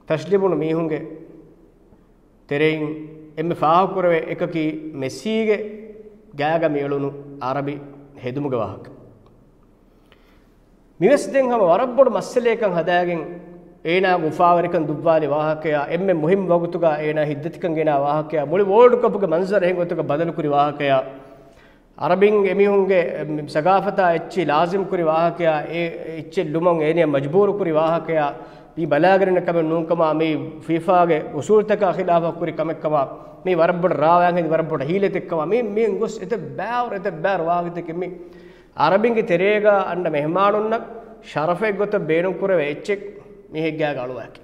ތަށިލިބުނު މީހުންގެ ތެރެއިން އެންމެ ފާހަގަކުރެވޭ އެކަކީ މެސީގެ ގާގަ މިއެޅުނު އަރަބި ހެދުމުގެ ވާހަކަ. މިވެސް ދެން ހަމަ ވަރަށް ބޮޑު މައްސަލައެއްކަން ހަދާގެން، އޭނާގެ އުފާވެރިކަން ދުއްވާލި ވާހަކަޔާ، އެންމެ މުހިންމު ވަގުތުގަ އޭނާ ހިތްދަތިކަން ގެނާ ވާހަކަޔާ، މުޅި ވޯލްޑް ކަޕުގެ މަންޒަރު އެހެން ގޮތަކަށް ބަދަލުކުރި ވާހަކަޔާ، އަރަބިން އެމީހުންގެ ސަގާފަތާ އެއްޗެއް ލާޒިމް ކުރި ވާހަކަޔާ، އެ އެއްޗެއް ލުމަށް އޭނަޔަށް މަޖްބޫރު ކުރި ވާހަކަޔާ، މީ ބަލާގަނެ ކަމެއް ނޫންކަމާ، މީ ފީފާގެ އުސޫލުތަކާ ޚިލާފަށް ކުރި ކަމެއްކަމާ، މީ ވަރަށް ބޮޑަށް ރާވާން ހެދި ވަރަށް ބޮޑަށް ހީލަތެއްކަމާ، މީ މި ގޮސް އެތައް ބާވަރު، އެތައް ބާރު ވާހަކަތަކެއް މީ އަރަބިންގެ ތެރޭގަ އަންނަ މެހެމާނުންނަށް ޝަރަފެއް ގޮތަށް ބޭނުން ކުރެވޭ އެއްޗެއް މީހެއްގާގަ އަޅުވާކި.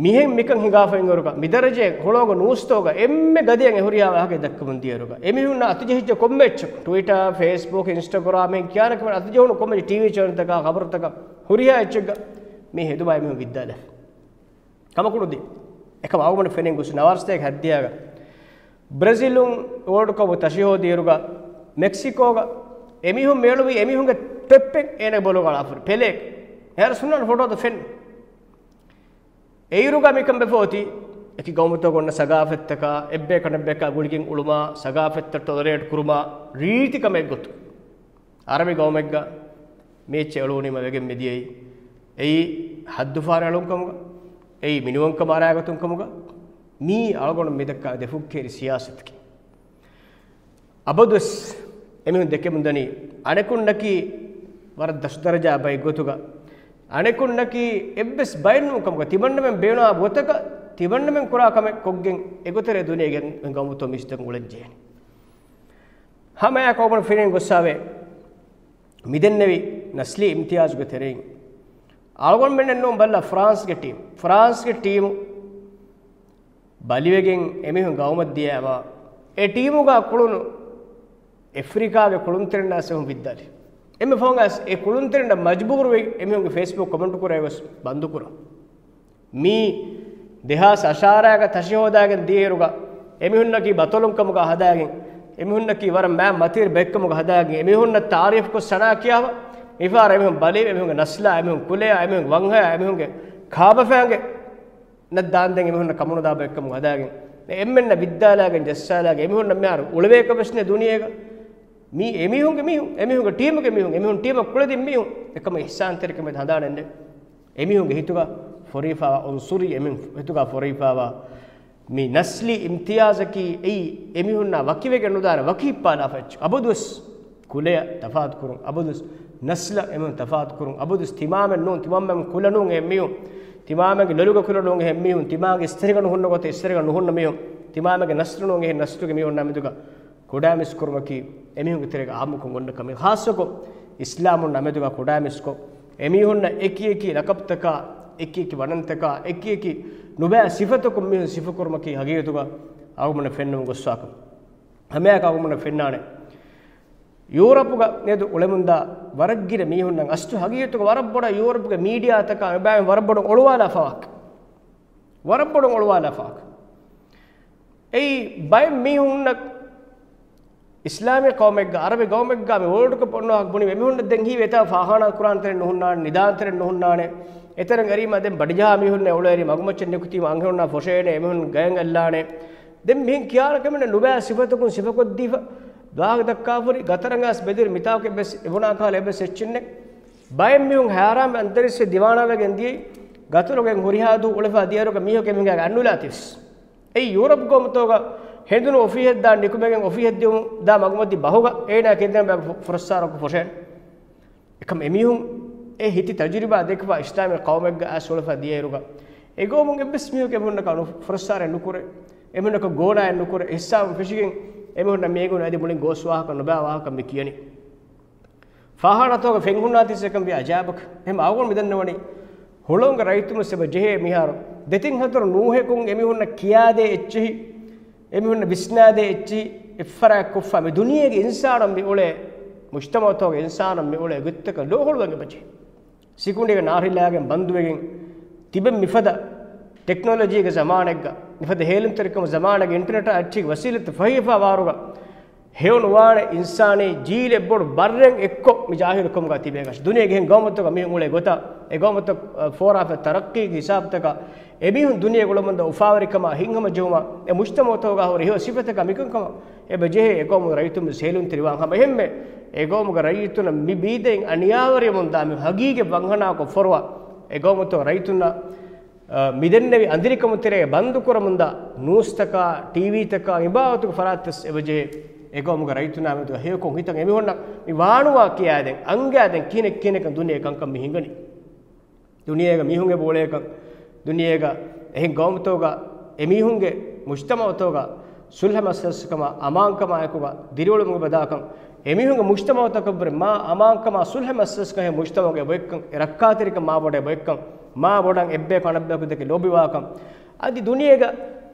މިހެން މިކަން ހިނގާފައި އިންވަރުގަ، މިދަރަޖައެއް ހުޅަވަން ނޫސްތޯގަ އެންމެ ގަދަޔަށް އެހުރިހާ ވާހަކަ ދައްކަމުން ދިޔައިރުގަ، އެމީހުންނަށް އަތުޖެހިއްޖެ ކޮންމެ އެއްޗަކު، ޓްވިޓާ، ފޭސްބުކް، އިންސްޓަގްރާމް، އެހެން ކިޔާނެ ކަމެއް އަތުޖެހުނު ކޮންމެ ޓީވީ ޗެނަލްތަކާ، ޚަބަރުތަކާ، ހުރިހާ އެއްޗެއްގަ މި ހެދުމާ އެމީހުން ވިއްދާލެފަ. ކަމަކުޑު ދި. އެކަމަ އަޅުގަނޑު ފެނެން ގޮސް ނަވާރަސަތޭކަ ހައްދިޔާގަ ބްރެޒިލުން ވޯލްޑް ކަޕް ތަށިހޯދިއިރުގަ މެކްސިކޯގަ އެމީހުން މިއެޅުވީ އެމީހުންގެ ޓެއްޕެއް އޭނަގެ ބޮލުގަ އަޅާފަ ހުރި ޕެލޭ. އެހާރު ސުންނަން ފޮޓޯތައް ފެން. އެއިރުގަ މިކަން ވެފަ އޮތީ، އެކި ގައުމުތަކުގަ އޮންނަ ސަގާފަތްތަކާ، އެއްބަޔަކާ އަނެއްބަޔަކާ ގުޅިގެން އުޅުމާ، ސަގާފަތްތައް ޓޮލަރޭޓް ކުރުމާ، ރީތި ކަމެއް ގޮތު. އަރަބި ގައުމެއްގަ މި އެއްޗެއް އެޅުވުނީމަ ވެގެން މިދިޔައީ، އެއީ ހައްދުފާރަ އެޅުން ކަމުގަ، އެއީ މިނިވަންކަމަށް އަރާގަތުން ކަމުގަ، މީ އަޅުގަނޑު މިދައްކާ ދެފުށްކޭރި ސިޔާސަތަކީ. އަބަދުވެސް އެމީހުން ދެކެމުންދަނީ، އަނެކުންނަކީ ވަރަށް ދަށުދަރަޖާ ބައެއް ގޮތުގަ، އަނެކުންނަކީ އެއްވެސް ބައެއް ނޫން ކަމުގަ، ތިމަންނަމެން ބޭނުންވާ ގޮތަކަށް ތިމަންނަމެން ކުރާ ކަމެއް ކޮށްގެން އެގޮތަށް ދުނިޔޭގެ ގައުމުތައް މީސްތަކުން އުޅެން ޖެހޭނެ. ހަމައެއާ އަޅުގަނޑު ފެނިގެން ގޮއްސާވޭ، މިދެންނެވި ނަސްލީ އިމްތިޔާޒުގެ ތެރެއިން އަޅުގަނޑުމެންނެއް ނޫން ބައްލަ ފްރާންސްގެ ޓީމް، ފްރާންސްގެ ޓީމު ބަލިވެގެން އެމީހުން ގައުމަށް ދިޔައިމާ، އެ ޓީމުގަ ކުޅުނު އެފްރިކާގެ ކުޅުންތެރިންނާސް އެހުން ވިއްދާލި. އެންމެ ފަހުން އައިސް އެ ކުޅުންތެރިންނަށް މަޖްބޫރުވެ އެމީހުންގެ ފޭސްބުކް ކޮމެންޓު ކުރެވި ވެސް ބަންދުކުރުން. މީ ދެހާސް އަށާރައިގަ ތަށި ހޯދާގެން ދިޔައިރުގަ އެމީހުންނަކީ ބަތޮލުން ކަމުގަ ހަދާގެން، އެމީހުންނަކީ ވަރަށް މާތް މަތިވެރި ބައެއްކަމުގަ ހަދާގެން، އެމީހުންނަށް ތާރީފްކޮށް ސަނާ ކިޔާފަ، މިފަހަރަށް އެމީހުން ބަލީ، އެމީހުންގެ ނަސްލާ، އެމީހުން ކުލަޔާ، އެމީހުން ވަންހަޔާ، އެމީހުންގެ ކާބަފައިންގެ ނަށް ދާންދެން އެމީހުންނަށް ކަމުނުދާ ބައެއްކަމުގަ ހަދާގެން، އެ އެންމެންނަށް ވިއްދާލާގެން ޖައްސާލާގެން އެމީހުންނަށް މިހާރު އުޅެވޭކަށް ވެސް ނެތް ދުނިޔޭގަ. މީ އެމީހުންގެ މީހުން، އެމީހުންގެ ޓީމުގެ މީހުން، އެމީހުން ޓީމަށް ކުޅެދިން މީހުން އެކަމަށް އިޙްސާންތެރިކަމެއް ހަނދާނެއް ނެތް. އެމީހުންގެ ހިތުގަ ފޮރުވިފާވާ އުންސުރީ، އެމީހުން ހިތުގަ ފޮރުވިފާވާ މި ނަސްލީ އިމްތިޔާޒަކީ އެއީ އެމީހުންނާ ވަކިވެގެން ނުދާނެ ވަކި ހިއްޕާލާފަ އެއްޗެއް. އަބަދުވެސް ކުލަޔަށް ތަފާތުކުރުން، އަބަދުވެސް ނަސްލަށް އެމީހުން ތަފާތުކުރުން، އަބަދުވެސް ތިމާމެން ނޫން، ތިމާމެން ކުލަ ނޫން އެހެން މީހުން، ތިމާމެންގެ ލޮލުގެ ކުލަ ނޫން އެހެން މީހުން، ތިމާގެ އިސްތަށިގަނޑު ހުންނަ ގޮތަށް އިސްތަށިގަނޑު ނުހުންނަ މީހުން، ތިމާމެންގެ ނަސްލު ނޫން އެހެން ނަސްލުގެ މީހުންނާ މެދުގަ ކުޑައިމީސް ކުރުމަކީ އެމީހުންގެ ތެރޭގަ އާއްމުކޮށް އޮންނަ ކަމެއް. ޚާއްޞަކޮށް، އިސްލާމުންނާ މެދުގަ ކުޑައިމީސްކޮށް، އެމީހުންނަށް އެކި އެކި ލަޤަބްތަކާ، އެކި އެކި ވަނަންތަކާ، އެކި އެކި ނުބައި ސިފަތަކުން މީހުން ސިފަކުރުމަކީ ހަގީގަތުގަ އަޅުގަނޑު ފެންނަމުން ގޮއްސާކަން. ހަމައެއާ އަޅުގަނޑު ފެންނާނެ، ޔޫރަޕުގަ މިއަދު އުޅެމުންދާ ވަރަށް ގިނަ މީހުންނަށް އަސްލު ހަގީގަތުގަ ވަރަށް ބޮޑަށް ޔޫރަޕުގެ މީޑިއާތަކާ އެބައިމީހުން ވަރަށް ބޮޑަށް އޮޅުވާލާފަވާކަން. ވަރަށް ބޮޑަށް އޮޅުވާލާފަވާކަން. އެއީ ބައެއް މީހުންނަށް އިސްލާމީ ޤައުމެއްގަ، ޢަރަބި ޤައުމެއްގަ މި ވޯލްޑް ކަޕް އޮންނަ ވާހަކަ ބުނީމަ އެމީހުންނަށް ދެން ހީވޭ އެތާ ފާޚާނާ ކުރާން ތެރެއް ނުހުންނާނެ، ނިދާން ތެރެއް ނުހުންނާނެ. އެތެރެން އެރީމަ ދެން ބަޑިޖަހާ މީހުންނެއް އުޅޭރީ މަގުމައްޗަށް ނިކުތީމަ އަންހެނުންނާ ފޮށޭނެ، އެމީހުން ގަޔަށް އެއްލާނެ. ދެން މިހެން ކިޔާނެ ކަމެއް ނުބައި ސިފަތަކުން ސިފަކޮށްދީފަ ވާހަކަ ދައްކާފަ ހުރި ގަތަރަނގާސް ބެދުރި މިތާކެއް ވެސް އެބުނާ ކަހަލަ އެއްވެސް އެއްޗެއް ނެތް. ބައެއް މީހުން ހައިރާންވެ އަންތަރީސްވެ ދިވާނާވެގެން ދިޔައީ ގަތަރުގެ ހުރިހާ ދުވަހު އުޅެފަ ދިޔައިރުގަ މީހަކު އެމީހުންގެ އަންނުލާތިވެސް. އެއީ ޔޫރަޕް ގައުމުތަކުގަ ހެނދުނު އޮފީހެއް ދާން ނިކުމެގެން އޮފީހެއް ދިއުމުން ދާ މަގުމަތި ބަހުގަ އޭނާ ކެނދެން ބައި ފު-، ފުރައްސާރަކު ފޮށޭނެ. އެކަމް އެމީހުން އެ ހިތި ތަޖުރިބާ ދެކެފަ އިސްލާމީ ޤައުމެއްގަ އައިސް އުޅެފަ ދިޔައިރުގަ އެގައުމުން އެއްވެސް މީހަކު އެމީހުންނަކަށް ނު-، ފުރައްސާރައެއް ނުކުރޭ. އެމީހުންނަކަށް ގޯނާއެއް ނުކުރޭ. ހިއްސާވަން ފެށިގެން އެމީހުންނަށް މިއެނގުނު އަދި މުޅިން ގޯސް ވާހަކަ ނުބައި ވާހަކަ މި ކިޔަނީ. ފާޚާނާތަކުގަ ފެން ހުންނާތީސް އެކަން ވީ އަޖާއިބަކަށް. އެހެން އަޅުގަނޑު މިދަންނަވަނީ ހުޅަނގުގެ ރައްޔިތުންވެސް އެބަ ޖެހޭ މިހާރު ދެތިން ހަތަރު ނޫހަކުން އެމީހުންނަށް ކިޔާދޭ އެއްޗެހި، އެމީހުންނަށް ވިސްނާދޭ އެއްޗެހި އެއްފަރާތް ކޮށްފަ މި ދުނިޔޭގެ އިންސާނުން މި އުޅޭ، މުޖްތަމަޢުތަކުގެ އިންސާނުން މި އުޅޭ ގޮތްތަކަށް ލޯ ހުޅުވަން އެބަޖެހޭ. ސިކުނޑިގެ ނާރިލާގެން ބަންދުވެގެން ތިބެން މިފަދަ ޓެކްނޮލޮޖީގެ ޒަމާނެއްގަ، މިފަދަ ހޭލުންތެރިކަމު ޒަމާނެއްގަ، އިންޓަރނެޓާ އެއްޗެހި ވަސީލަތްތައް ފަހިވެފަ ވާރުގަ، ހެޔޮނުވާނެ އިންސާނީ ޖީލެއް ބޮޑު ބައްރެއް އެއްކޮށް މި ޖާހިލުކަމުގަ ތިބޭކަށް. ދުނިޔޭގެ އެހެން ގައުމުތަކަށް މީހުން އުޅޭ ގޮތަށް، އެ ގައުމުތައް، އަ، ފޯރާފަ ތަރައްޤީގެ ހިސާބުތަކަށް، އެމީހުން ދުނިޔޭގަ އުޅުމުންދާ އުފާވެރިކަމާ، ހިތްހަމަޖެހުމާ، އެ މުޖްތަމަޢުތަކުގަ ހުރި ހެޔޮ ސިފަތަކާ މިކަންކަމަށް އެބަ ޖެހޭ އެ ގައުމު ރައްޔިތުން ވެސް ހޭލުންތެރިވާން ހަމަ އެހެންމެ، އެ ގައުމުގެ ރައްޔިތުންނަށް މި ބީދައިން އަނިޔާވެރިވަމުންދާ މި ހަގީގަތް ވަންހަނާކޮށް ފޮރުވާ، އެ ގައުމުތަކު ރައްޔިތުންނަށް، އަ، މިދެންނެވި އަނދިރިކަމު ތެރޭ ބަންދުކުރަމުންދާ ނޫސްތަކާ، ޓީވީތަކާ، އިބާވަތުގެ ފަރާތްތައް އެބަ ޖެހޭ އެ ގައުމުގެ ރައްޔިތުންނާ މެދުގަ ހެޔޮކޮށް ހިތަށް އެމީހުންނަށް މި ވާނުވާ ކިޔާދޭން، އަންގާދޭން ކިހިނެއް ކިހިނެއްކަން ދުނިޔެ ކަންކަން މި ހިނގަނީ. ދުނިޔޭގަ މީހުން އެބަ އުޅޭކަން، ދުނިޔޭގަ އެހެން ގައުމުތަކުގަ އެމީހުންގެ މުޖްތަމަޢުތަކުގަ ސުލްހަ މަސައްކަތްކަމާ، އަމާންކަމާ އެކުގަ ދިރިއުޅުމުގެ ބަދާކަން، އެމީހުންގެ މުޖްތަމަޢުތަކަށްވުރެ މާ އަމާންކަމާ ސުލްހަ މަސައްކަތް ހެޔޮ މުޖްތަމަޢުގެ އެބައޮތްކަން، އެ ރައްކާތެރިކަން މާ ބޮޑަށް އެބައޮތްކަން، މާ ބޮޑަށް އެއްބަޔަކު އަނެއްބަޔަކު ދެކެ ލޯބިވާކަން، އަދި ދުނިޔޭގަ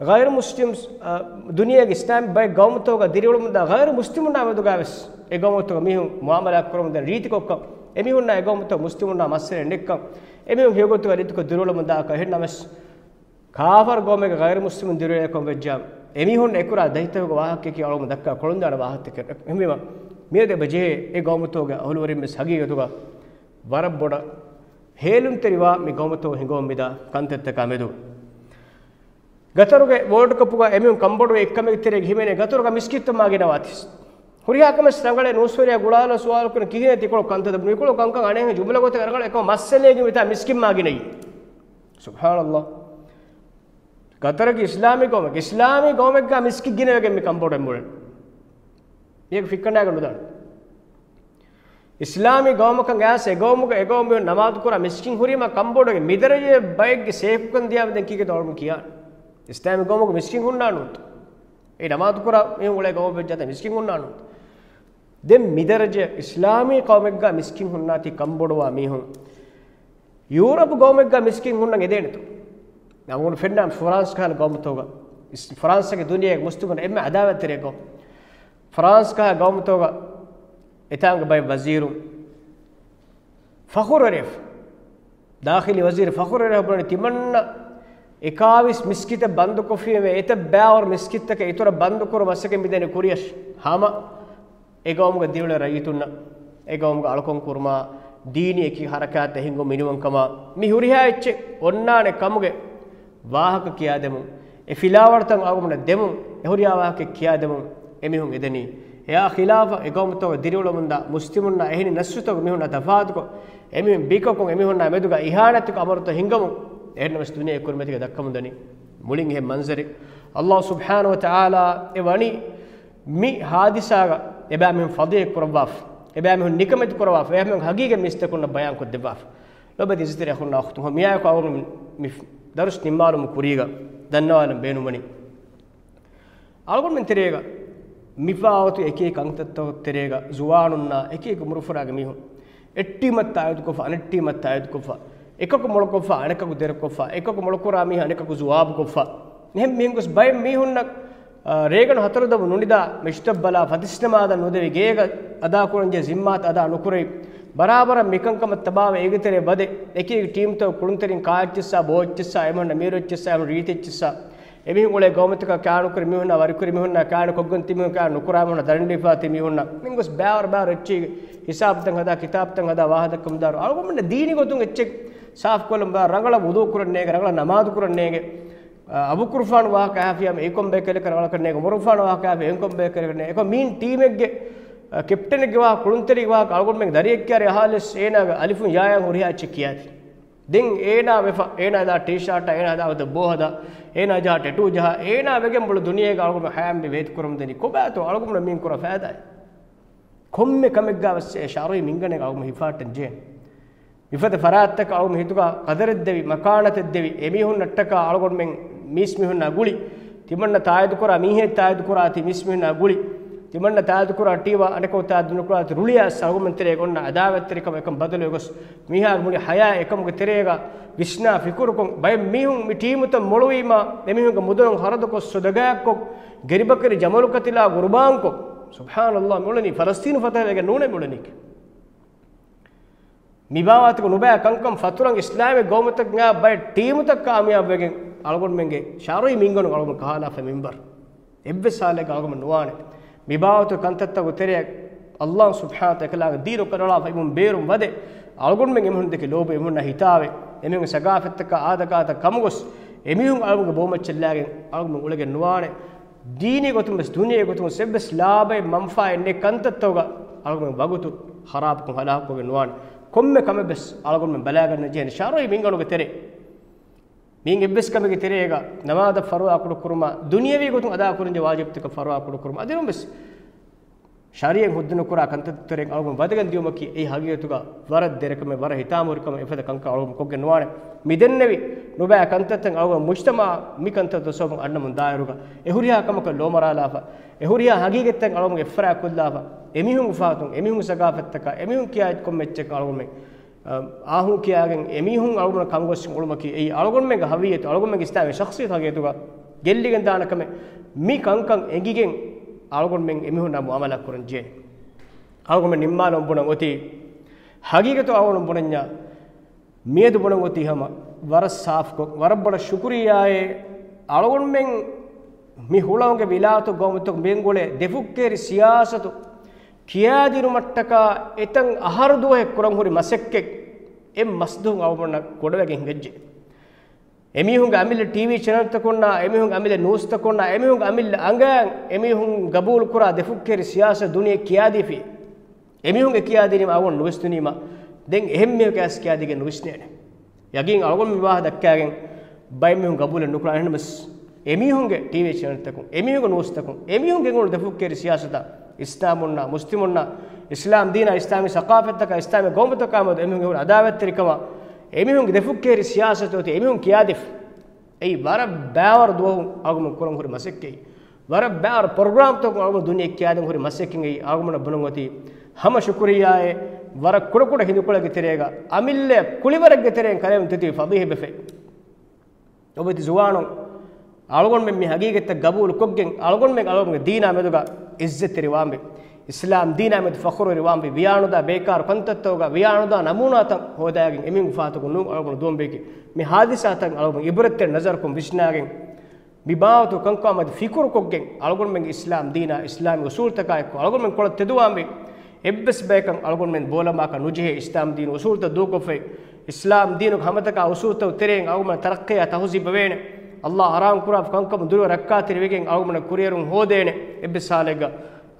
ޣައިރު މުސްލިމް، އަ، ދުނިޔޭގެ އިސްލާމް ބައެއް ގައުމުތަކުގަ ދިރިއުޅުމުންދާ ޣައިރު މުސްލިމުންނާ މެދުގަވެސް އެ ގައުމުތަކުގަ މީހުން މުއާމަލާތް ކުރަމުންދާ ރީތިކޮށްކަން، އެމީހުންނާ އެ ގައުމުތަކު މުސްލިމުންނާ މައްސަލައެއް ނެތްކަން، އެމީހުން ހެޔޮގޮތުގަ ރީތިކޮށް ދިރިއުޅުމުންދާކަށް. އެހެންނަމަވެސް، ކާފަރު ގައުމެއްގަ ޣައިރު މުސްލިމުން ދިރިއުޅޭކަން ވެއްޖާ، އެމީހުން އެކުރާ ދަތިތަކުގެ ވާހަކައަކީ އަޅުގަނޑު ދައްކާ ކޮޅުންދާނެ ވާހަކަތަކެއް. އެހެންވީމަ، މިއަދު އެބަ ޖެހޭ އެ ގައުމުތަކުގެ އަހުލުވެރިން ވެސް ހަގީގަތުގަ ވަރަށް ބޮޑަށް ހޭލުންތެރިވާ މި ގައުމުތަކު ހިނގަމުން މިދާ ކަންތައްތަކާ މެދު. ގަތަރުގެ ވޯލްޑް ކަޕުގަ އެމީހުން ކަންބޮޑުވެ އެއްކަމެއްގެ ތެރޭގަ ހިމެނޭ ގަތަރުގަ މިސްކިތްތައް މާގިނަވާތީސް. ހުރިހާ ކަމެއް ރަނގަޅޭ ނޫސްވެރިޔާ ގުޅާލާ ސުވާލު ކުރި ކިހިނެއް ތިކޮޅު ކަންތައް މިކޮޅު ކަންކަން އަނެއް ޖުމްލަ ގޮތެއް ރަނގަޅަށް އެކަމަ މައްސަލައެއްގެ މިތާ މިސްކިތް މާގިނައީ. ސުބްޙާނަﷲ. ގަތަރަކީ އިސްލާމީ ގައުމެއް، އިސްލާމީ ގައުމެއްގަ މިސްކިތް ގިނަވެގެން މި ކަންބޮޑުވެ މުޅެން. މީގެ ފިކަނޑާގަ ނުދާނެ. އިސްލާމީ ގައުމަކަށް އައިސް އެ ގައުމުގަ އެ ގައުމު ނަމާދު ކުރާ މިސްކިތް ހުރީމަ ކަންބޮޑުވެ މިދަރަޖަ ބައެއްގެ ސޭފުކަން ދިޔާ ދެން ކީކޭ އަޅުގަނޑު ކިޔާނެ. އިސްލާމީ ގައުމުގަ މިސްކިތް ހުންނާނުންތަ؟ އެ ނަމާދު ކުރާ މީހުން އުޅޭ ގައުމެއް ވެއްޖާތަ މިސްކިތް ހުންނާނުންތަ؟ ދެން މިދަރަޖަ އިސްލާމީ ޤައުމެއްގަ މިސްކިތް ހުންނާތީ ކަންބޮޑުވާ މީހުން. ޔޫރަޕް ގައުމެއްގަ މިސްކިތް ހުންނަން އެދޭނެތޯ؟ ނަމަވެސް ފެންނާން ފްރާންސް ކަހަލަ ގައުމުތަކުގަ، އިސް-، ފްރާންސްގެ ދުނިޔޭގެ މުސްލިމުން އެންމެ އަދާވަތްތެރި ގައުމު. ފްރާންސް ކަހަލަ ގައުމުތަކުގަ އެތާނގެ ބައެއް ވަޒީރުން ފަޚުރުވެރިވެފަ. ދާޚިލީ ވަޒީރު ފަޚުރުވެރިވެފަ ބުނަނީ ތިމަންނަ އެކާވީސް މިސްކިތެއް ބަންދުކޮށްފީމޭ، އެތައް ބައިވަރު މިސްކިތްތަކެއް އިތުރަށް ބަންދުކުރު މަސައްކަތް މިދަނީ ކުރިޔަށް. ހަމަ އެ ގައުމުގަ ދިރިއުޅޭ ރައްޔިތުންނަށް، އެ ގައުމުގަ އަޅުކަން ކުރުމާ، ދީނީ އެކި ހަރަކާތްތައް ހިންގުން މިނިވަންކަމާ، މި ހުރިހާ އެއްޗެއް އޮންނާނެ ކަމުގެ ވާހަކަ ކިޔާދެމުން، އެ ފިލާވަޅުތައް އަޅުގަނޑަށް ދެމުން، އެ ހުރިހާ ވާހަކަ ކިޔާދެމުން އެމީހުން އެދެނީ. އެއާ ޚިލާފަށް އެ ގައުމުތަކުގަ ދިރިއުޅެމުންދާ މުސްލިމުންނާ އެހެނި ނަސްލުތަކު މީހުންނާ ތަފާތުކޮށް، އެމީހުން ބިކޮށް އެމީހުންނާ މެދުގަ އިހާނަތްތަކު އަމަރުތައް ހިންގަމުން، އެހެންނަމަވެސް ދުނިޔެ ކުރިމަތީގަ ދައްކަމުންދަނީ މުޅިން އެހެން މަންޒަރެއް. ﷲ ސުބްޙާނަހޫ ވަތަޢާލާ އެ ވަނީ މި ހާދިސާގަ އެބައިމީހުން ފަޟީޙަތް ކުރައްވާފަ، އެބައިމީހުން ނިކަމެތި ކުރައްވާފަ، އެބައިމީހުން ހަގީގަތް މީސްތަކުންނަށް ބަޔާންކޮށްދެއްވާފަ. ލޯބިވެތި އިއްޒަތްތެރި އަޚުންނާ އުޚްތުން، މިއާއެކު އަޅުގަނޑު މި ދަރުސް ނިންމާލުމުގެ ކުރީގަ ދަންނަވާލަން ބޭނުންވަނީ، އަޅުގަނޑުމެން ތެރޭގަ މިފާވަތު އެކި ކަންތައްތަކު ތެރޭގަ ޒުވާނުންނާ އެކި އެކި އުމުރުފުރާގެ މީހުން އެއް ޓީމަށް ތާއީދުކޮށްފަ، އަނެއް ޓީމަށް ތާއީދުކޮށްފަ، އެކަކު މޮޅުކޮށްފަ، އަނެކަކު ދެރަކޮށްފަ، އެކަކު މޮޅުކުރާ މީހާ އަނެކަކު ޒުވާބުކޮށްފަ. އެހެން މީހުން ގޮސް ބައެއް މީހުންނަށް، އާ، ރޭގަނޑު ހަތަރު ދޮގު ނުނިދާ، މެޗުތައް ބަލާ، ފަތިސްނަމާދަށް ނުދެވި، ގޭގަ އަދާކުރަންޖެހޭ ޒިންމާތައް އަދާ ނުކުރެވި، ބަރާބަރަށް މިކަންކަމަށް ތަބާވެ، އޭގެތެރޭ ވަދެ، އެކި އެކި ޓީމްތައް ކުޅުންތެރިން ކާއެއްޗިއްސާ، ބޯއެއްޗިއްސާ، އެމީހުންނަށް މީރު އެއްޗިއްސާ، އެމީހުން ރީތި އެއްޗިއްސާ، އެމީހުން އުޅޭ ގައުމުތަކަށް ކާނުކުރި މީހުންނާ، ވަރިކުރި މީހުންނާ، ކާނުކޮށްގެން ތި މީހުން ކާނު ނުކުރާ މީހުންނާ، ދަރަނި ނުލިބިފާ ތި މީހުންނާ، މިން ގޮސް ބާވަރު ބާވަރު އެއްޗެއް ހިސާބުތައް ހަދާ، ކިތާބުތައް ހަދާ، ވާހަކަދައްކަމުންދާއިރު އަޅުގަނޑުމެންނަށް ދީނީ ގޮތުން އެއްޗެއް ސާފުކޮށްލަން ބާ، ރަނގަޅަށް ވުޟޫ ކުރަން ނޭނގެ، ރަނގަޅަށް ނަމާދު ކުރަން ނޭނގެ، އަ، އަބުކުރުފާނު ވާހަކަ އަހާފިޔާމެ އެކޮން ބޭކަލެކަށް ރަނގަޅަކަށް ނޭނގެ، އުމަރުފާނު ވާހަކަ އަހާފިޔާ އެކޮން ބޭކަލެކަށް ނޭނގެ، އެކޮން މީން ޓީމެއްގެ، އަ، ކެޕްޓަނެއްގެ ވާހަކަ، ކުޅުންތެރި ވާހަކަ، އަޅުގަނޑުމެން ދަރިއެއް ކިޔާރި އަހާލިސް އޭނާގެ އަލިފުން ޔާޔާ ހުރިހާ އެއްޗެއް ކިޔާތި. ދެން އޭނާ ވެފަ، އޭނާ ދާ ޓީޝާޓާ، އޭނާ ދާ އޮތަ ބޯހަދާ، އޭނާ ޖަހާ ޓެޓޫ ޖަހާ، އޭނާ ވެގެން މުޅި ދުނިޔޭގަ އަޅުގަނޑު ހަޔާތް މި ވޭތުކުރަމުން ދެނީ ކޮބާތޯ އަޅުގަނޑު މިން ކުރާ ފައިދާއެއް؟ ކޮންމެ ކަމެއްގާ ވެސް އެ ޝަރުޢީ މިންގަނޑެއް އަޅުގަނޑު ހިފާއްޓަން ޖެހޭނެ. މިފަދަ ފަރާތްތަކަށް އަޅުގަނޑު ހިތުގަ ޤަދަރެއް ދެވި، މަކާނަތެއް ދެވި، އެމީހުންނަށްޓަކާ އަޅުގަނޑުމެން މީސްމީހުންނާ ގުޅި، ތިމަންނަ ތާއީދުކުރާ މީހެއް ތާއީދުކުރާތީ މީސްމީހުންނާ ގުޅި، ތިމަންނަ ތާއީދުކުރާ ޓީމާ އަނެކަކު ތާއީދު ނުކުރާތީ ރުޅިއައިސް އަޅުގަނޑުމެން ތެރޭގަ އޮންނަ އަދާވަތްތެރިކަމަށް އެކަން ބަދަލުވެގޮސް، މީހާގެ މުޅި ޙަޔާތް އެކަމުގެ ތެރޭގަ ވިސްނާ ފިކުރުކޮށް، ބައެއް މީހުން މި ޓީމުތައް މޮޅުވީމާ، އެމީހުންގެ މުދަލުން ޚަރަދުކޮށް، ޞަދަޤާތްކޮށް، ގެރިބަކަރި ޖަމަލު ކަތިލާ ޤުރުބާންކޮށް، ސުބްޙާނަﷲ، މިއުޅެނީ ފަލަސްޠީނު ފަތަހަވެގެން ނޫނޭ މިއުޅެނީކީ. މިބާވަތުގަ ނުބައި ކަންކަން ފަތުރަން އިސްލާމީ ގައުމުތަކުގަ ބައެއް ޓީމުތައް ކާމިޔާބުވެގެން އަޅުގަނޑުމެންގެ ޝަރުޢީ މިންގަނޑު އަޅުގަނޑު ކަހާލާފަ މިންބަރު. އެއްވެސް ހާލެއްގަ އަޅުގަނޑު ނުވާނެ. މިބާވަތު ކަންތައްތަކުގެ ތެރެއަށް އަﷲ ސުބްޙާނަހޫ ވަތަޢާލާގެ ދީނު ކަނޑައަޅާފަ އިވުން ބޭރުން ވަދެ، އަޅުގަނޑުމެން އެމީހުން ދެކެ ލޯބި އެމީހުންނާ ހިތާވެ، އެމީހުންގެ ސަގާފަތްތަކާ އާދަކާތައް ކަމުގޮސް، އެމީހުން އަޅުގަނޑުގެ ބޯމައްޗަށްލާގެން އަޅުގަނޑު އުޅެގެން ނުވާނެ. ދީނީ ގޮތުން ވެސް، ދުނިޔޭ ގޮތުން ވެސް އެއްވެސް ލާބައެއް މަންފާއެއް ނެތް ކަންތައްތަކުގަ އަޅުގަނޑުމެން ވަގުތު ޚަރާބުކޮށް ހަލާކުވެގެން ނުވާނެ. ކޮންމެ ކަމެއް ވެސް އަޅުގަނޑުމެން ބަލާގަންނަން ޖެހޭނެ ޝަރުޢީ މިންގަނޑުގެ ތެރޭ. މިއިން އެއްވެސް ކަމެއްގެ ތެރޭގަ ނަމާދަށް ފަރުވާ ކުޑަކުރުމާ، ދުނިޔަވީ ގޮތުން އަދާކުރަންޖެހޭ ވާޖިބުތަކަށް ފަރުވާ ކުޑަކުރުމާ، އަދިނުން ވެސް ޝަރީޢަތް ހުއްދަ ނުކުރާ ކަންތައްތައް ތެރެއިން އަޅުގަނޑު ވަދެގެން ދިޔުމަކީ އެއީ ހަގީގަތުގަ ވަރަށް ދެރަ ކަމެއް، ވަރަށް ހިތާމަހުރި ކަމެއް. އެފަދަ ކަންކަން އަޅުގަނޑު ކޮށްގެން ނުވާނެ. މި ދެންނެވި ނުބައި ކަންތައްތައް އަޅުގަނޑު މުޖްތަމަޢަށް މި ކަންތައްތައް ސަބަބުން އަންނަމުން ދާއިރުގަ އެ ހުރިހާ ކަމަކަށް ލޯމަރާލާފަ، އެ ހުރިހާ ހަގީގަތްތައް އަޅުގަނޑު އެއްފަރާތް ކޮށްލާފަ، އެމީހުންގެ ފަހަތުން، އެމީހުންގެ ސަގާފަތްތަކާ، އެމީހުން ކިޔާ ކޮންމެ އެއްޗެއް އަޅުގަނޑު އާހުން ކިޔާގެން އެމީހުން އަޅުގަނޑަށް ކަމުގޮސް އުޅުމަކީ އެއީ އަޅުގަނޑުމެންގެ ހަވިއްޔަތު، އަޅުގަނޑުމެންގެ އިސްލާމީ ޝަޚްޞިއްޔަތު ހަގީގަތުގަ ގެއްލިގެން ދާނެ ކަމެއް. މި ކަންކަން އެނގިގެން އަޅުގަނޑުމެން އެމީހުންނާ މުޢާމަލާ ކުރަން ޖެހޭނެ. އަޅުގަނޑުމެން ނިންމާލަމުން ބުނަން އޮތީ، ހަގީގަތު އަޅުގަނޑު ބުނަންޏާ، މިއަދު ބުނަން އޮތީ ހަމަ ވަރަށް ސާފުކޮށް، ވަރަށް ބޮޑަށް ޝުކުރިއްޔާއޭ. އަޅުގަނޑުމެން މި ހުޅަނގުގެ ވިލާތު ގައުމުތަކު މިގެންގުޅޭ ދެފުށްކޭރި ސިޔާސަތު ކިޔާދިނުމަށްޓަކާ އެތަން އަހަރު ދުވަހެއް ކުރަން ހުރި މަސައްކަތް އެ މަސްދުވަހު އަޅުގަނޑަށް ކުޑަވެގެން ހިނގައްޖެ. އެމީހުންގެ އަމިއްލަ ޓީވީ ޗެނަލްތަކުންނާ، އެމީހުންގެ އަމިއްލަ ނޫސްތަކުންނާ، އެމީހުންގެ އަމިއްލަ އަނގައިން އެމީހުން ގަބޫލުކުރާ ދެފުށްކޭރި ސިޔާސަތު ދުނިޔެ ކިޔާދީފި. އެމީހުން އެ ކިޔާދިނީމަ އަޅުގަނޑު ނުވިސްނުނީމަ، ދެން އެހެން މީހަކަށް އައިސް ކިޔާދީގެން ނުވިސްނޭނެ. ޔަގީން އަޅުގަނޑު މި ވާހަކަ ދައްކާގެން ބައެއް މީހުން ގަބޫލެއް ނުކުރާނެ. އެހެންނަމަވެސް އެމީހުންގެ ޓީވީ ޗެނަލްތަކުން، އެމީހުންގެ ނޫސްތަކުން، އެމީހުން ގެންގުޅުނު ދެފުށްކޭރި ސިޔާސަތަށް، އިސްލާމުންނާ، މުސްލިމުންނާ، އިސްލާމް ދީނާ، އިސްލާމީ ސަޤާފަތްތަކާ، އިސްލާމީ ގައުމުތަކާ މެދު އެމީހުންގެ ހުރި އަދާވަތްތެރިކަމާ، އެމީހުންގެ ދެފުށްކޭރި ސިޔާސަތު އޮތީ އެމީހުން ކިޔާދެފި. އެއީ ވަރަށް ބައިވަރު ދުވަހު އަޅުގަނޑު ކުރަން ހުރި މަސައްކަތް. ވަރަށް ބައިވަރު ޕްރޮގްރާމްތަކުން އަޅުގަނޑު ދުނިޔެ ކިޔާދިން ހުރި މަސައްކަތް އެއީ. އަޅުގަނޑަށް ބުނަން އޮތީ ހަމަ ޝުކުރިއްޔާއޭ. ވަރަށް ކުޑަކުޑަ ހިނދުކޮޅެއްގެ ތެރޭގަ އަމިއްލަ ކުޅިވަރެއްގެ ތެރެއިން ކަލޭމެން ތިތިބީ ފަޟީޙަތް ވެފައި. އޮތް ޒުވާނުން، އަޅުގަނޑުމެން މި ހަގީގަތްތައް ގަބޫލުކޮށްގެން، އަޅުގަނޑުމެން އަޅުގަނޑުގެ ދީނާ މެދުގަ އިއްޒަތްތެރިވާންވީ. އިސްލާމް ދީނާ މެދު ފަޚުރުވެރިވާންވީ. ވިޔާނުދާ ބޭކާރު ކަންތައްތަކުގަ ވިޔާނުދާ ނަމޫނާތައް ހޯދާގެން އެމީހުން ފާތަކުން ނޫން އަޅުގަނޑު ދުވަންވީކީ. މި ހާދިސާތައް އަޅުގަނޑު އިބްރަތްތެރި ނަޒަރަކުން ވިސްނާގެން، މި ބާވަތު ކަންކަމާ މެދު ފިކުރުކޮށްގެން، އަޅުގަނޑުމެންގެ އިސްލާމް ދީނާ، އިސްލާމީ އުސޫލްތަކާ އެއްކޮށް އަޅުގަނޑުމެން ކޮޅަށް ތެދުވާންވީ. އެއްވެސް ބަޔަކަށް އަޅުގަނޑުމެން ބޯލަމާކަށް ނުޖެހޭ އިސްލާމް ދީނު އުސޫލްތައް ދޫކޮށްފައި، އިސްލާމް ދީނުގެ ހަމަތަކާ އުސޫލްތައް ތެރެއިން އަޅުގަނޑުމެން ތަރައްޤީއާ ތަހުޒީބުވޭނެ. އަﷲ ޙަރާމް ކުރާ ކަންކަމުން ދުރު ރައްކާތެރިވެގެން އަޅުގަނޑުމެން ކުރިއެރުން ހޯދޭނެ. އެއްވެސް ހާލެއްގަ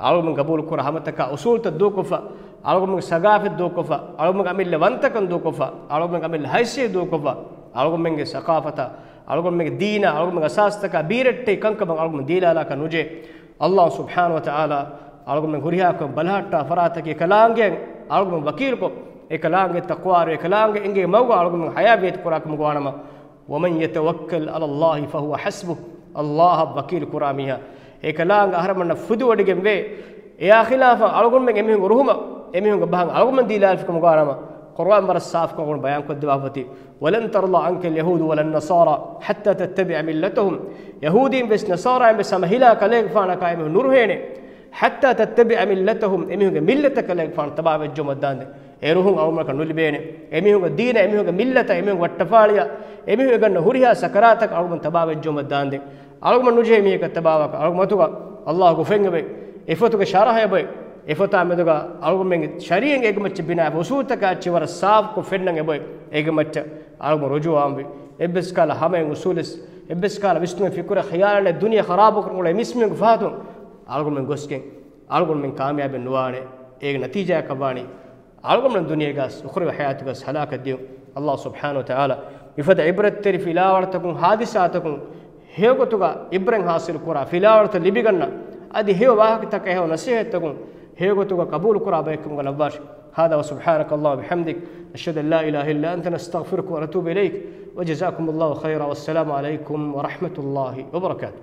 އަޅުގަނޑު ގަބޫލު ކުރާ ހަމަތަކާ އުސޫލްތައް ދޫކޮށްފަ، އަޅުގަނޑުގެ ސަގާފަތް ދޫކޮށްފަ، އަޅުގަނޑުގެ އަމިއްލަ ވަންތަކަން ދޫކޮށްފަ، އަޅުގަނޑުގެ އަމިއްލަ ހައިސިއްޔަތް ދޫކޮށްފަ، އަޅުގަނޑުމެންގެ ސަޤާފަތާ، އަޅުގަނޑުމެންގެ ދީނާ، އަޅުގަނޑުމެންގެ އަސާސްތަކާ ބީރައްޓެހި ކަންކަމަށް އަޅުގަނޑު ދީލާލާކަށް ނުޖެހޭ. އަﷲ ސުބްޙާނަހޫ ވަތަޢާލާ އަޅުގަނޑުމެން ހުރިހާ ކަމެއް ބަލަހައްޓާ ފަރާތަކީ އެކަލާނގެއަށް އަޅުގަނޑުމެން ވަކީލުކޮށް، އެކަލާނގެ ތަޤްވާރު، އެކަލާނގެ އެނގޭ މަގުގަ އަޅުގަނޑުމެން ޙަޔާތް ވޭތުކުރާ ކަމުގަ ވާނަމަ، ومن يتوكل على الله فهو حسبه، އަﷲއަށް ވަކީލު ކުރާ މީހާ އެކަލާނގެ އަހަރެމެންނަށް ފުދިވޮޑިގެންވޭ. އެއާ ޚިލާފަށް އަޅުގަނޑުމެން އެމީހުންގެ ރުހުމަށް އެމީހުންގެ ބަހަށް އަޅުގަނޑުމެން ދީލާލިފިކަމުގަ ވާނަމަ، ޤުރުއާން ވަރަށް ސާފުކޮށް ބަޔާންކޮށްދެއްވާފަ އޮތީ، ولن ترضى عنك اليهود ولا النصارى حتى تتبع ملتهم. ޔަހޫދީން ވެސް ނަޞާރާއިން ވެސް ހަމަ ހިލާ ކަލޭގެފާނަކާ އެމީހުން ނުރުހޭނެ، حتى تتبع ملتهم، އެމީހުންގެ މިއްލަތަށް ކަލޭގެފާނު ތަބާވެއްޖައުމަށް ދާންދެން. އެ ރުހުން އަޅުގަނޑަކަށް ނުލިބޭނެ. އެމީހުންގެ ދީނަށް، އެމީހުންގެ މިއްލަތަށް، އެމީހުންގެ ވައްޓަފާޅިއަށް، އެމީހުން އެ ގަންނަ ހުރިހާ ސަކަރާތަކަށް އަޅުގަނޑު ތަބާވެއްޖައުމަށް ދާންދެން. އަޅުގަނޑު ނުޖެހޭ މީހަކަށް ތަބާވާކަށް، އަޅުގަނޑު މަތުގަ އައްލާހު ގޮފެއް އެބައޮތް، އެ ފޮތުގެ ޝަރަޙަ އެބައޮތް، އެ ފޮތާ މެދުގަ އަޅުގަނޑުމެންގެ ޝަރީޢަތް އޭގެ މައްޗަށް ބިނާވެ އުސޫލުތަކާ އެއްޗެއް ވަރަށް ސާފުކޮށް ފެންނަން އެބައޮތް، އޭގެ މައްޗަށް އަޅުގަނޑު ރުޖޫޢަވާންވީ. އެއްވެސް ކަހަލަ ހަމައިން އުސޫލެއް، އެއްވެސް ކަހަލަ ވިސްނުމެއް ފިކުރެއް ޚިޔާލެއް ދުނިޔެ ޚަރާބުކުރަން އުޅޭ މިސްމީހުންގެ ފަހަތުން އަޅުގަނޑުމެން ގޮސްގެން އަޅުގަނޑުމެން ކާމިޔާބެއް ނުވާނެ. އޭގެ ނަތީޖާއަކަށް ވާނީ އަޅުގަނޑުމެން ދުނިޔޭގަސް އުޚްރަވީ ޙަޔާތުގަސް ހަލާކަށް ދިޔުން. އައްލާހު ސުބްޙާނަހު ވަތަޢާލާ މިފަދަ ޢިބްރަތްތެރި ފިލާވަޅުތަކުން ހާދިސާތަކުން ހެޔޮގޮތުގަ ޢިބްރަތް ޙާޞިލު ކުރާ، ފިލާވަޅުތައް ލިބިގަންނަ، އަދި ހެޔޮ ވާހަކަތަކާ ހެޔޮ ނަޞޭޙަތްތަކުން ހެޔޮގޮތުގަ ޤަބޫލު ކުރާ ބައެއްކަމުގަ ލައްވާށި. هذا وسبحانك اللهم وبحمدك، أشهد أن لا إله إلا أنت، نستغفرك ونتوب إليك، وجزاكم الله خيرا، والسلام عليكم ورحمة الله وبركاته.